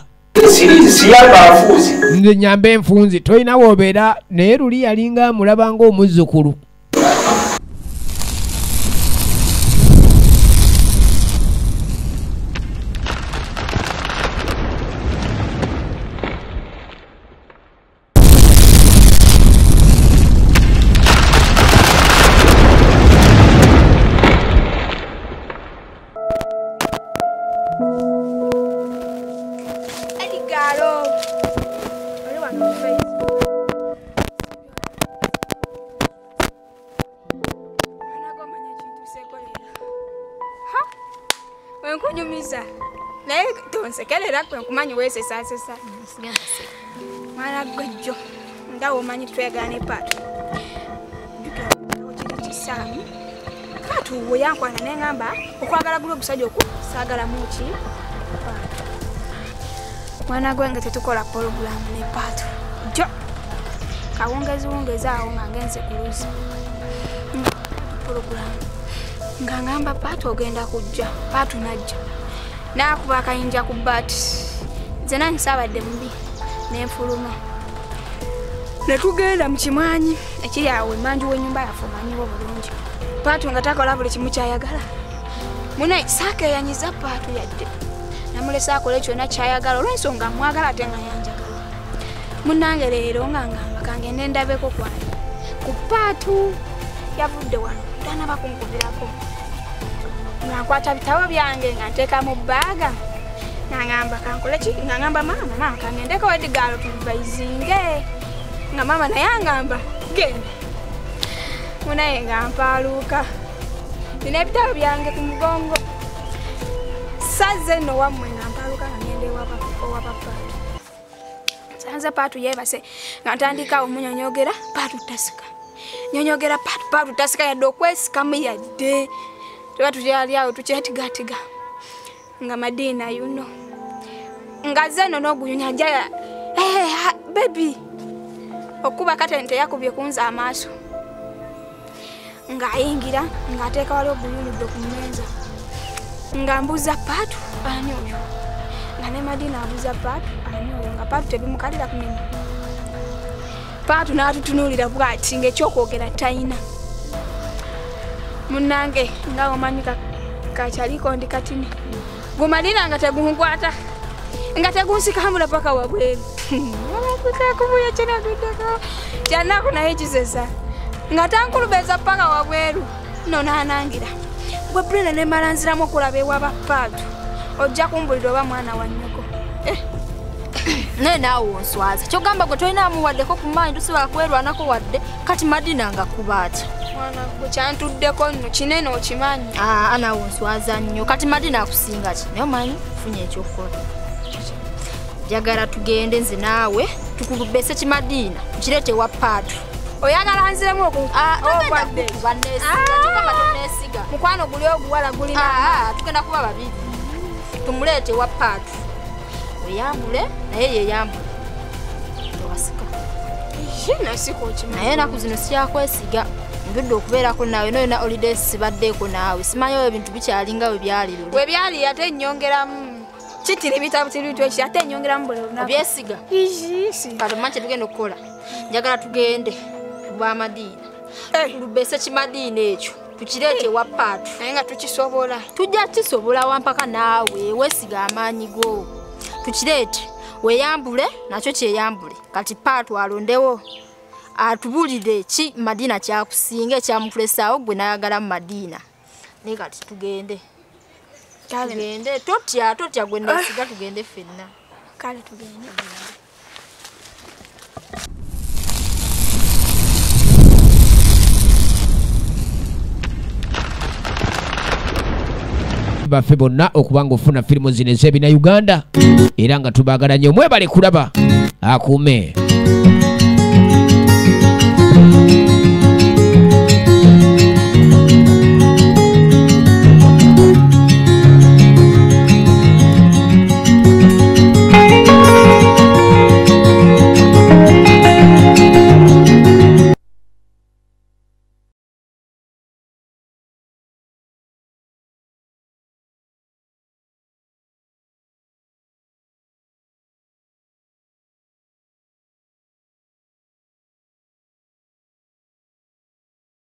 Nze nyamba enfunzi tolina w'obeera naye luli yalinga amulaba ng'omuzzukulu. Nsekerera kwe nkumanyi weesesasesa. Mwana gwejjo nga omanyi twegana epaatu. Jjukira kiri kisaamu. Kaatu we yankwana ne ŋŋamba okwagala guli ogusajja oku saagalamu ki? Paatu. Mwana gwe nga tetukola pologulaamu ne paatu. Jjo kawungeziwungezi awo nga ngenze ku luzzi. Pologulaamu. Nga ŋŋamba paatu ogenda kujja, paatu n'ajja. N'akuba akayinja ku bbaati. Nze nange saabadde mubi ne nfuluma. Ne tugenda mu kimwanyi ekiri awo emmanju w'ennyumba yaffe omanyiwo bulungi. Paatu nga takola buli kimu ky'ayagala. Munnaye saakeeyanyiza paatu yadde. Namulese akole kyonna ky'ayagala olw'ensonga mmwagala ate nga yanjagala. Munnange leero nga ngamba kangende ndabeko kwange. Ku paatu yavudde wano tannaba kunkubirako. Nga nkwata bitabo byange nga nteeka mu bbaaga. Nga ngamba kankole ki? Nga ngamba maama, maama kangendeko Edgar tubayizinge. Nga maama naye angamba genda. Munaye nga mpaaluuka. Nina ebitabo byange ku mugongo. Sazze nno wammwe nga mpaaluuka nga ngenda ewa paatu. Nsanze paatu yeebase nga ntandika omunyonyogera paatu tasika. Nyonyogera paatu paatu tasika yadde okwesikamu yadde. Tuba tukyali awo tukyetigaatiga nga Madina you know. Nga ze nno n'ogunyunya ajja baby. Okuba katente yakubye kunza amaaso. Ng'ayingira ng'ateeka wali oguyunidde ku mmeeza. Nga mbuuza Paatu ani oyo? Nga ne Madina abuuza Paatu ani oyo? Nga Paatu tebimukalira ku mimwa. Paatu n'atutunuulira bw'ati ng'ekyokwogera talina. Munnange nga omanyi kakyaliko ndi katini. Gumadina nga tegunkwata. Nga tegunsikambula paka wabweru. Kubuya kyenaguddeko. Kyannaku naye kisesa. Nga tankulubeza paka wabweru. Nno n'anangira. Gwe Brenda ne mmala nziramu okulaba ewa Paatu. Ojja kumbulira oba mwana wa nnyoko. Naye naawe onswaza. Ky'ogamba gwe tolina waddeko ku maanyi tosobola kwerwanako wadde kati Madina nga kuba atya. Mwana gwe kyantuddeko nno kinene okimanyi. Naawe onswaza nnyo. Kati Madina akusinga ki? Naye omanyi funye ekyokukola. Njagala tugende nze naawe tukulubese kimadina tukireete ewa Paatu. Oyagala nziremu okwadde. Kyogamba toneesiga. Mukwano guli oguwala gulina. Tugenda kuba babiri. Tumuleete ewa Paatu. Oyambule naye yeyambule. Tewasika. Nasika okimanyi. Naye ennaku zino sikyakwesiga. Ndudde okubeerako naawe naye na holiday sibaddeeko naawe. Simanyi ebintu bikyalinga bwe byali luli. Bwe byali ate nnyongeramu. Kitiri bitabutiri eki ate nnyongeramu buli lunaku. Obyesiga? Kati omanyi kye tugenda okukola. Njagala tugende bwa Madina. Tulubese kimadiina ekyo. Tukireete ewa Paatu. Naye nga tukisobola. Tujja kisobola wampaka naawe weesiga amaanyi go. Tukireete weeyambule nakyo kyeyambule. Kati Paatu alondewo atubulire ki Madina kyakusinga ekyamukulesaawo gwe n'ayagala mu Madina. Naye kati tugende. Tugende totya totya gwe neesiga tugende ffenna. Kale tugende. Baffe bonna okubanga ofuna firimu zino ez'ebina Uganda era nga tubaagala nnyo mwebale kulaba akuume.